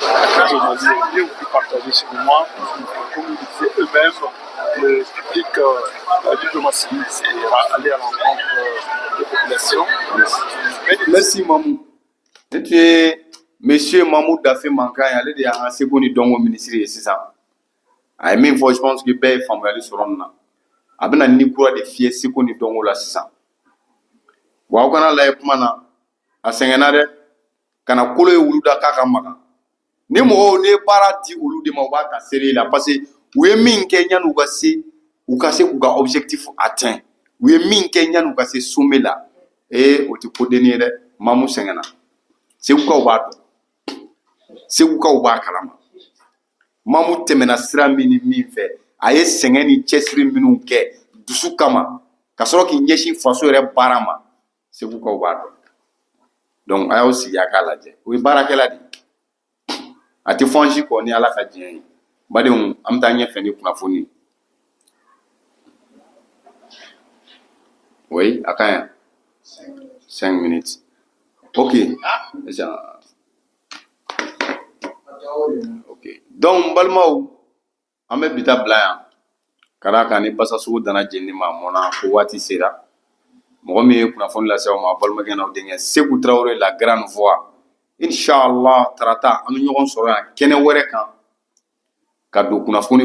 Et au Mali est bien voulu partager ce moment. Comme ils disaient eux-mêmes, le public, la diplomatie, c'est aller à l'encontre des populations. Merci Mamou. Ne tun ye monsieur Mamou Dafe mankan ye, ale de y'an ka seko ni dɔnko minisiri ye sisan. A ye min fɔ, je pense que bɛɛ ye faamuyali sɔrɔ nin na. A bɛna ni kura de fiyɛ seko ni dɔnko la sisan. Wa aw kana lajɛ kuma na, a sɛgɛnna dɛ. Kana kolo ye wulu da k'a ka magan. Ni mɔgɔw n'i ye baara di olu de ma, u b'a ta sérieux la, parce que u ye min kɛ yanni u ka se k'u ka objectif atteint, u ye min kɛ yanni u ka se sommet la, ee, o tɛ ko denni ye dɛ. Mamu sɛgɛnna. Segukaw b'a dɔn, segukaw b'a kalama. Mamu tɛmɛna sira min ni min fɛ, a ye sɛgɛn ni cɛsiri minnu kɛ dusu kama ka sɔrɔ k'i ɲɛsin faso yɛrɛ baara ma, segukaw b'a dɔn. Donc a y'aw sigi a k'a lajɛ, o ye baarakɛla de ye, a tɛ fɔ an si kɔ ni Ala ka diɲɛ ye. Badenw, an bɛ taa ɲɛfɛ ni kunnafoni ye. Oui, a ka ɲi, 5 minutes, ok. Ok, donc n balimaw, an bɛ bi ta bila yan, ka d'a kan ni basasogo danna jenini ma, a mɔnna ko waati sera. Mɔgɔ min ye kunnafoni lase aw ma, aw balimakɛ n'aw denkɛ Seku Tarawele, la grande voix. Inshallah, tarata an bɛ ɲɔgɔn sɔrɔ yan kɛnɛ wɛrɛ kan ka don kunnafoni.